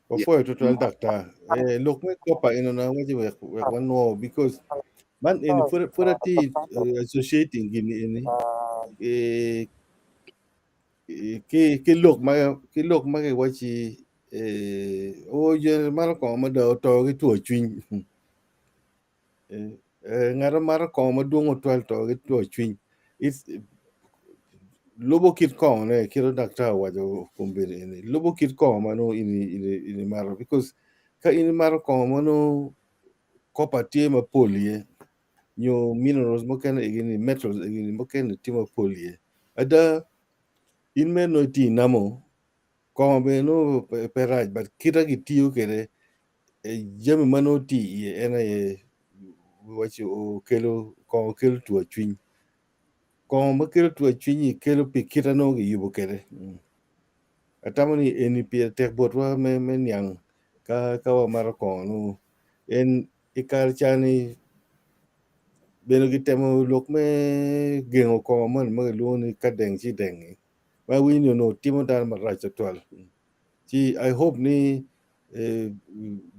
Wapwoyo tutwal daktar. Lok me copper eno na waci wek wanwo because man eni pud atye associating gini eni ki lok ma kiwaci o joni mato kongo mada oto ki two cwiny. Ngat ma mato kongo madwong otwal to ki two cwiny. Lubo kit kongo ne kit daktar owaco kombeddi eni lubo kit kongo ma nongo in imato because ka in imato kongo ma nongo copper tye mapol iye nyo minerals mukene egi metals egi mukene tye mapol iye ada in mere nongo itye inamo kongo bene nongo pe rac but kite gitiyo kwede jami ma nongo tye iye en aye waci kelo kongo kelo two cwiny. Kongo ma kelo two cwiny-nyi kelo pi kite nongo giyubo kwede. Atamo ni eni pire tek botwa me niang ka wamato kongo nongo en i kare cani bene gitemo lok me gengo kongo moni ma kilwongo ni ka deng ci deng-ngi ma awinyo ni onongo timo dano marac tutwal ci I hope ni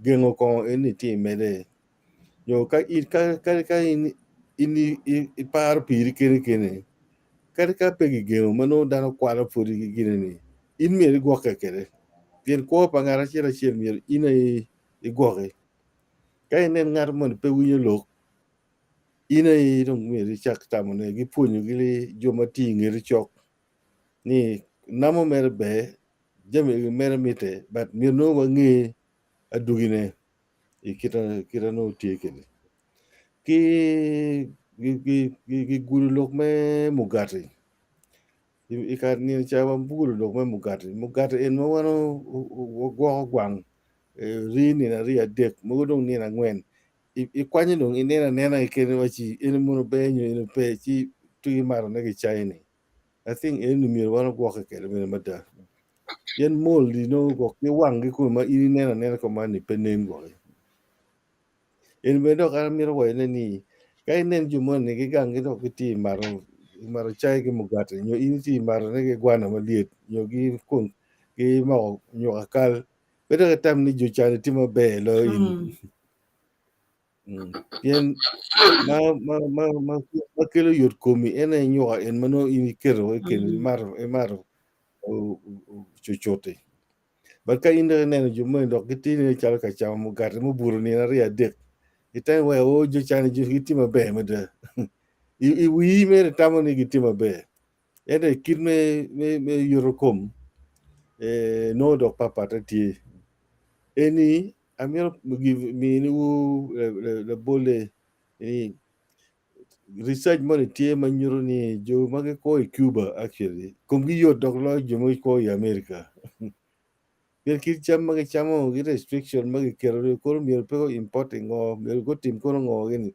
gengo kongo eni tye imede nyo ka in iparo piri keni keni kadi ka pe kigengo ma nongo dano kwalo pwodi ki gine-ni in myero igwokke kwede pien kwo pa ngat acel acel myero in aye igwoki. Ka inen ngat moni pe winyo lok in aye dong myero icak tamone gipwonyo ki jo ma tye i ngeti cok ni namo mere ber jami mere mitte but myero nongo wange adwogine i kite nongo tye kwede. Ki gigudo lok me mugati i kare nino ca wagudo lok me mugati, mugati en ma wan wagwoko gwang rii nino aryo adek mogo dong nino angwen ikwanyo dong ineno anena kekeni iwaci eni mono ber nyo eni pe ci tuko imatone ki cai-ni I think eni myero wan ogwokke kwede bene mada pien mold nongo gwok ki wang kikome ma in ineno anena kuman-ni pe nen gwoki. Eni bene dok an amito wacone ni ka inen jo moni ki gang dok gitye mato cai ki mugati nyo in itye matone ki gwana malyet nyo ki moko nyuka kal pe dok itam ni jo cani tye maber loyo in. Pien ma kelo yot komi en aye nyuka en ma nongo in iketo i kin imato cucut-ti. But ka in dok ineno jo moni dok gitye nen calo ka camo mugati mubuto nino aryo adek itamo wai o jo cani gitye maber mada. I wii mere itamo ni gitye maber ento i kit me yuto kom nongo dok papatte tye. Eni amito miniwu labolle ni research moni tye ma nyuto ni jo ma gikwo i Cuba actually komgi yot dok loyo jo ma gikwo i America. Pien kit cam ma gicamo ki restriction ma giketo koro myero pe go import ngo myero gutim kono ngo gini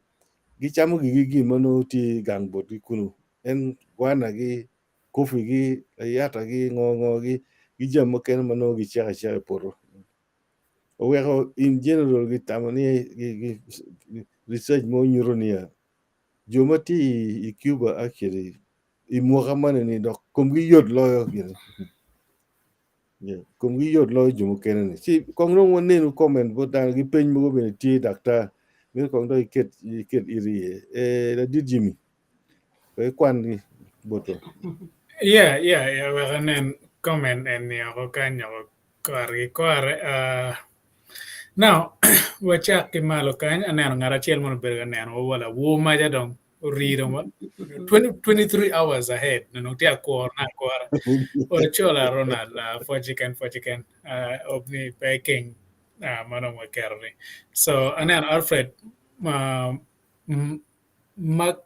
gicamo gigi gin ma nongo tye gang botgi kunu en gwana gi coffee gi layata gi ngo ngo gi ki jami mukene ma nongo giceko aceka i poto. Oweko in general gitamo ni research mo nyuto niya jo ma tye i Cuba actually i mwaka moni ni dok komgi yot loyo gini. Yeah, komgi yot loyo jo mukene ni. Ci kong dong wanenu comment bot dano gi peny mogo bene tye daktar myero kong dong iket iti iye. Ladit Jimmy wek ikwan botwa. Yeah. Wek anen comment eni oko kany oko kore ki kore. Now, wacak ki malo kany aneno ngat acel mono obedo ka neno wa lawor maca dong ori dong 20, 23 hours ahead nongo tye akurone akura. Ocola Ronald pwoc keken hope ni pe keng ma dong waketo ni. So aneno Alfred Makione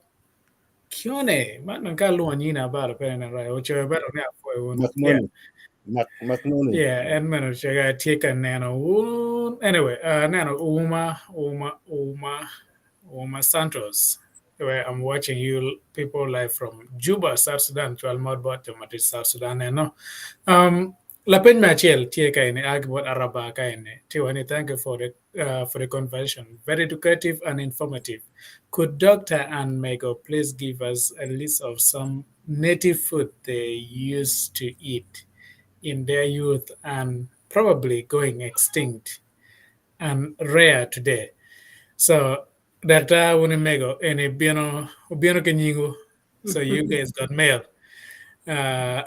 man dong ka alwongo nyingi abalo pe neno right ocoyo bene ni apwoyo wun. Macnoni. Macnoni. Yeah, en meno cega tye ka neno wun. Anyway, aneno Uma Santos. Where I'm watching you people live from Juba, South Sudan. Cwal mot bot jo ma tye South Sudan eno. Um, lapeny me acel tye ka eni a ki bot Araba ka eni. Tye wa ni thank you for the uh, for the conversation. Very educative and informative. Could Dr. and Mego please give us a list of some native food they used to eat in their youth and probably going extinct and rare today? So, Dr. Wunimego, eni bino obino ki nyingu. So you guys got mail. Uh,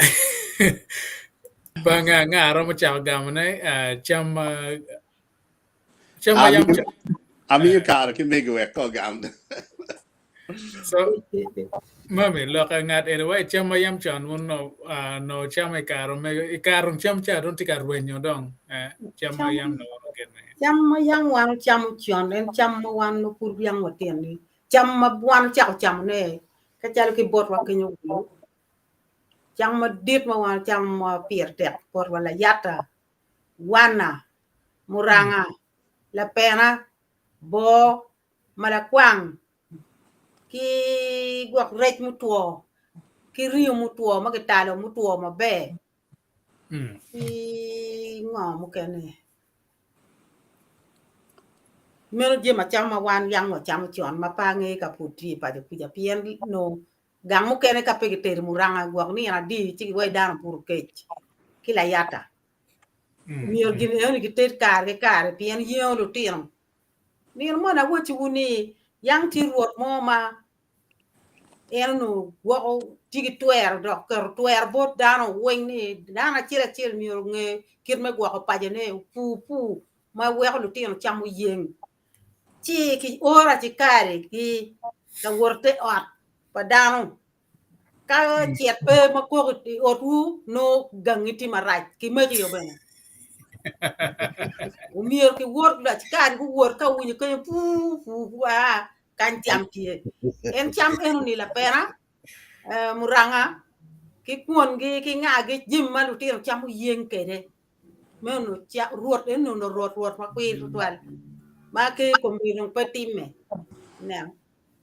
banga nga romo cako gamone uh, cam uh, cam ma yam cam. Amiyo kare ki mego wek ko gam. So, mami, loka ngat eni wa cam ma yam con wun no uh, no cam i kare mego i kare cam ca dong tye ka rwenyo dong eh, cam ma yam no gene. Cam ma yam wan ocamo con en cam ma wan ma pud yam watyen ni cam ma wan ocako camone ka calo ki botwa kenyo wunu cam madit ma wan ocamo ma pire tek botwa layata wana muranga lapena boo malakwang ki gwok rec mutwo ki ringo mutwo ma kitalo mutwo maber ki ngo mukene meno jami acama ma wan yang wacamo con ma pe angeyo ka pud tye i paco kuca pien nongo gang mukene ka pe kitedo muranga gwok nino adi ci giwaco dano obuto kec ki layata myero gin enoni gited kare ki kare pien yengo lutino nino moni awacciwu ni yang tye rwot mo ma en onongo gwoko tye ki twero dok keto twero bot dano weng ni dano acel acel myero onge kit me gwoko pacone opur pur ma weko lutino camo yeng ci ki oro acikari ki lawot te ot pa dano ka cet pe ma kok i otwu nongo gangi tye marac ki mekio bene omyero ki wot acikari guwot ka owinyo kenyo puu puu puu aa kany cam tye en cam eno ni lapena muranga ki kwongi ki ngagi jami ma lutino camo yeng kede meno rwot eno onongo rwot rwot ma kwir tutwal ma ki kombeddi dong pe timme ineno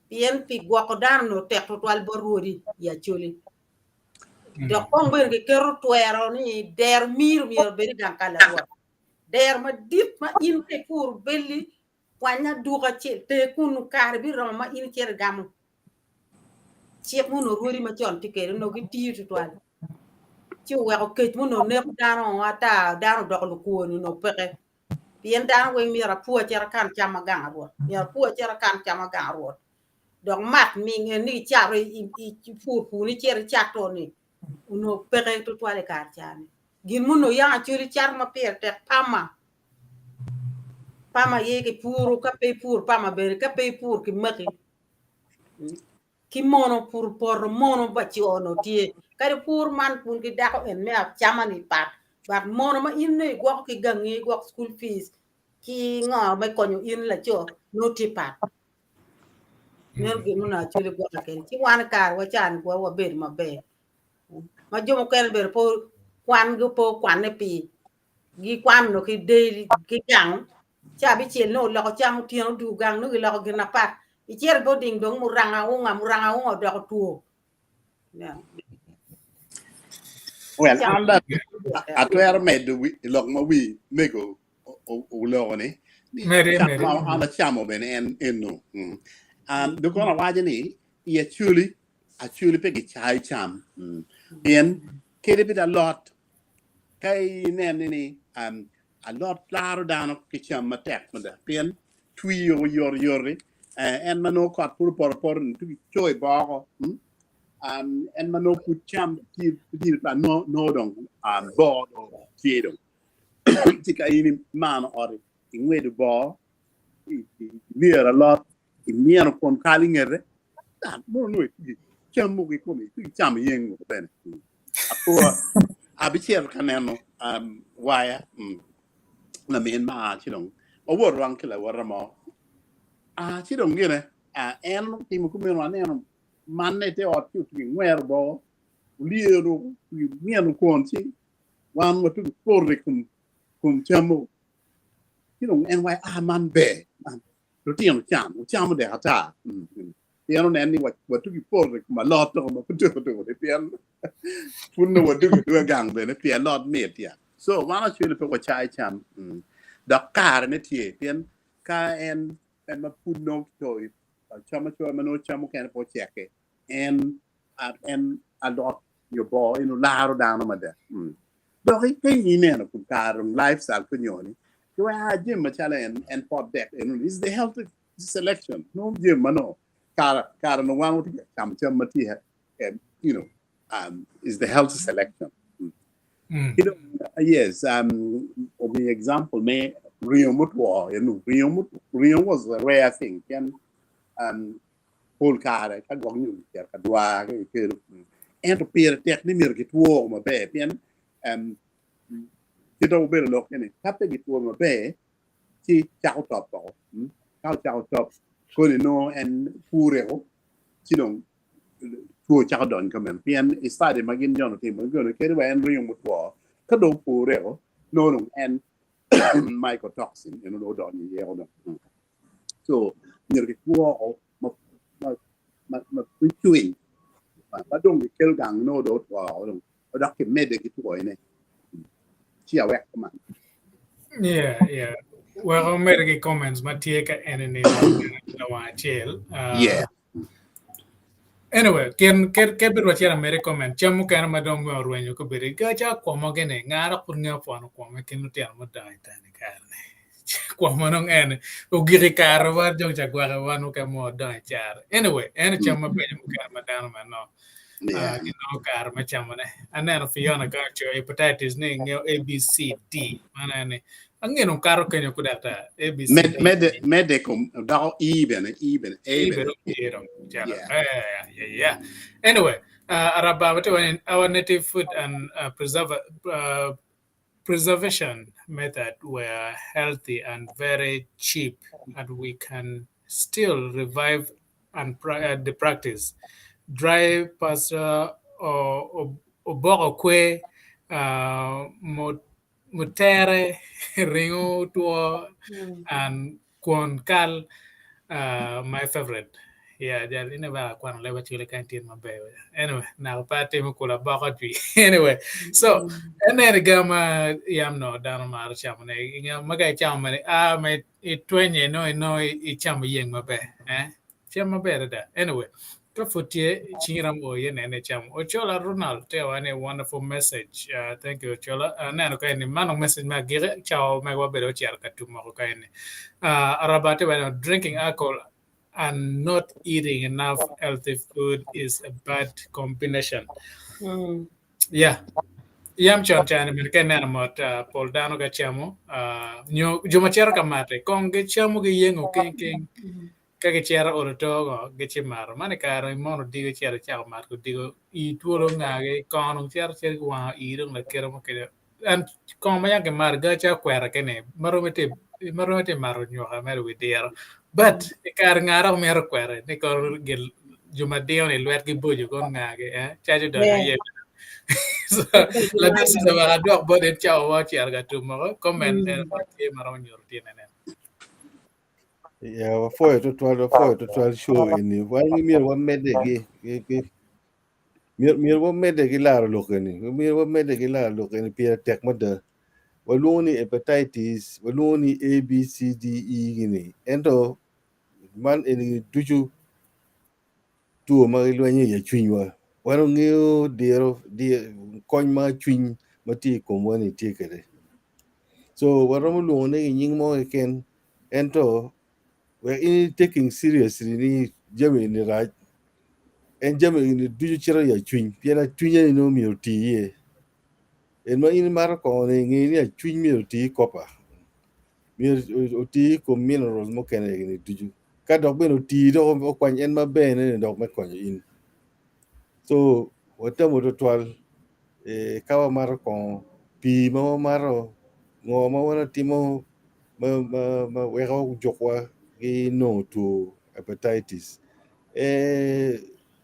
pien pi gwoko dano onongo tek tutwal bot rwodi i Acholi dok kong bene giketo twero ni dero miro myero obed i gang kal pa rwot dero madit ma in ka ipuro belli kwany aduka acel ter kunu kare biromo ma in icito igamo cik ma onongo rwodi macon tye kwede onongo gitiyo tutwal ci oweko kec ma onongo neko dano ata dano odoko lukwoni onongo peke pien dano weng myero apur acit akan cam ma gang rwot myero apur acit akan cam ma gang rwot dok mat ming en ni icato ipur pur ni icito icato ni onongo peke tutwal i kare ca-ni gin ma onongo yam acwali cato ma pire tek pama pama aye kipuro ka pe ipuro pama bene ka pe ipuro kimaki ki mono pur poto mono pa co onongo tye kadi pur man kun ki dako en me acama ni pat but mono ma in nongo igwoko ki gangi igwoko school fees ki ngo me konyo in laco nongo tye pat meno gin ma onongo acwali gwoka kede ci wan i kare wa ca ni wabedo maber ma jo mukene bene pe kwangi pe okwane pi gikwano ki del ki gang ca abicel nongo oloko cam otyeno odugo gang nongo giloko gin apat icito i boarding dong muranga unga muranga unga odoko two Well, an dong atwero medo lok ma wi mego oloko ni Medi, cam medi. ma an acamo bene en eno. Mm. An dong kono awaco ni i Acholi, Acholi pe gicayo cam. Mm. Pien kadi bed alot Ka inene ni alot laro dano ki cam matek mada pien twio oyotoyot-ti, en ma nongo kot pud opoto apoto-ni ci coyo i boko, en ma nongo pud cam tye nongo dong boo dong tye dong. Ci ka in imano ot ingwedo boo, ilyero alot, imyeno kwon kal i ngete, mono nongo itye ki cam mogo kikome, itye ki camo yeng mogo bene. Apua abicito ka neno waya lamin ma ci dong wawoto wang ki lawota mo ci dong gine en otimo kumeno aneno manne i te ot ci otugi ngwero boko olyero otugi myeno kwon ci wan watugi poto i kom cam mogo ci dong en waco a man ber lutino cam wucamo dek ata. Pien onen ni watugi poto i kom alot doko ma pe tuko tuko ni pien pud nongo wadugo aduga gang bene pi alot mit ya. So wan actually pe wacai cam. Dok kare ne tye pien ka en en ma pud nongo kitoyo cam acoya ma nongo cam mukene pe oceke en en alot nyo boo en olaro dano mada. Dok ka ineno kun kare dong lifestyle pe nyo ni ki wek a jami macalo en en pot dek eno ni is the healthy selection nongo jami ma nongo kare kare nongo wan watye ka camo cam ma tye you know is the healthy selection. Ki dong yes omiyo example me ringo mutwo eno ringo ringo was a rare thing pien pol kare ka gwok nyo kicito ka dwar ka kikelo ento pire tek ni myero kitwo maber pien kit ma obedo lok ni ka pe gitwo maber ci cako top woko ka ocako top koni nongo en pureko ci dong two cako donyo ka meno pien i study ma gin jono timo gino kadi wa en ringo mutwo ka dong opureko nongo dong en mycotoxin en onongo odonyo iye dong. So myero gitwoko ma ma ma ma cwiny ma dong gikelo gang nongo dong otwo dong odok kimedde ki twoyone ci awek kuman. Yeah, yeah. Wek omedde ki comments ma tye ka eni-ni lawang acel. Yeah. Anyway, kin ket ket bed wacito amedde i comment cam mukene ma dong me orwenyo kobedo gaca kwomo gini nga dok pud ngeyo pwono kwomo i kin lutino mudongo i teni kare-ni. Kwo ma nongo en ogik i kare wa dong ca gwake wan mukene mo odongo i caro. Anyway, en cam mabeco mukene ma dano ma nongo ginongo kare me camone. Aneno Fiona ka ocoyo hepatitis ni ngeyo ABCD. Mano en ni ange dong kato kenyo ku daktar ABCD. Med, mede, mede kom doko E bene, E bene, A E bene. bene E dong calo. Yeah. Yeah, yeah, yeah. Anyway, Araba watye wa ni our native food and preserve, preservation method were healthy and very cheap and we can still revive and the practice. Dry pasta or oboko kwe, mutere, ringo two, and Kwon kal my favorite yeah jal in iweko akwano leb acwele kany tye maber anyway naka pe atimo kula boko jwi anyway so en eni ga ma yam no dano maro camo ne inge ma ka icamo mene a ma itwenye no inongo icamo iyeng maber eh cam maber adada anyway Ka pud tye, cingi romo o iye nene icamo. Ochola Ronald tye wa ni wonderful message. Thank you Ochola. Aneno ka eni mano message me agiki cawa omego wabedo ocito ka tum woko ka eni. Araba tye wa ni drinking alcohol and not eating enough healthy food is a bad combination. Yeah. Yam con cani bene ka ineno mot pol dano ka camo nyo jo ma cito ka mate kong gicamo giyengo king king. Ka gicito i ot oto-go, gicimato. Man i kare imono odiko icito icako mato odiko, ii twolo ongagi, kongo dong cito acita ki wango ii dong lakite mo kede. En kongo ma yam kimato ga calo kwera kene ma romo itye ma romo itye mato nyuka mere i wi diro. But i kare nga dok mito kwere ni kono gin jo ma diyo ni lwetgi boco kono ngagi eh cac odonyo iye. So ladit Susan wek adwok bot en cawa wa ocito ka tum woko comment en ma tye ma romo nyuto tyene nen. Yeah, wapwoyo tutwal, wapwoyo tutwal show eni. Wan myero wamedde gi, gi, gi myero, myero wamedde gi laro lok eni. Myero wamedde gi laro lok eni pire tek mada. Walwongo ni hepatitis, walwongo ni A, B, C, D, E gini. Ento man eni ducu two ma gilwenyo iye cwinywa. Wan wangeyo diro, kony ma cwiny ma tye i komwa ni tye kwede. So waromo lwongo ne ki nying mo keken ento wek in i taking seriously ni jami eni rac en jami eni ducu cito i acwiny pien acwiny eni nongo myero oti iye. En ma in imato kongo ni nge ni acwiny myero oti i kopa myero oti i kom minerals mukene eni ducu ka dok bene oti dok okwany en maber ne ni dok me konyo in. So watemo tutwal ka wamato kongo pii ma wamato ngo ma wan watimo ma weko jukwa ki nongo two hepatitis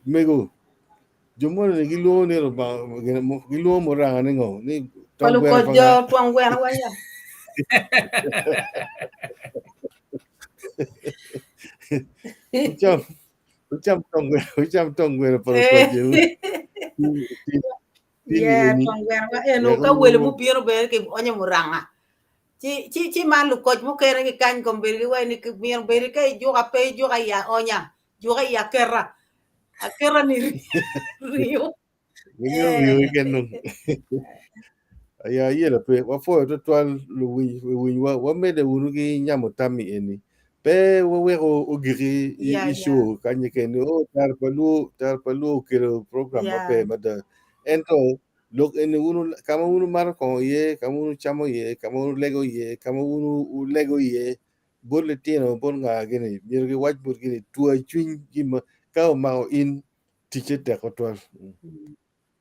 mego jo moni gilwongo ni Rubanga gilwongo muranga ni ngo ni Pa tong gweno lukoc pa jo nga twong gweno wa ya. Wucam. Wucam tong gweno, wucam tong gweno pa lukwaci. Yeah, tong gweno wa eno ka welo mubino bene ki onyo muranga. Ci ci ci man lukoc mukene ki kany kombeddi giwaco ni myero bedi ka ijuka pe ijuka i aonya, juka i aketa. Aketa ni riyo. Gimiyo riyo keken dong. Aya ayela pe wapwoyo twatwal luwiny luwinywa wamedde wunu ki nyamo tam i eni pe waweko ogiki i Yeah, i yeah. show kany keken o tara pa luo tara pa luo okelo program Yeah. maber mada ento lok eni wunu ka ma wunu mato kongo iye ka ma wunu camo iye ka ma wunu lego iye ka ma wunu wulego iye bot litino bot nga gini myero giwac botgi ni two cwiny gin ma ka omako in ticce tek twatwal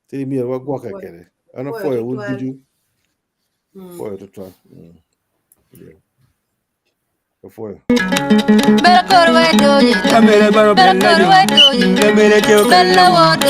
ci myero wagwokke Apwoyo kwede an apwoyo apwoyo wun tutwal. ducu Mm. apwoyo twatwal Mm. Yeah. Apwoyo. Bella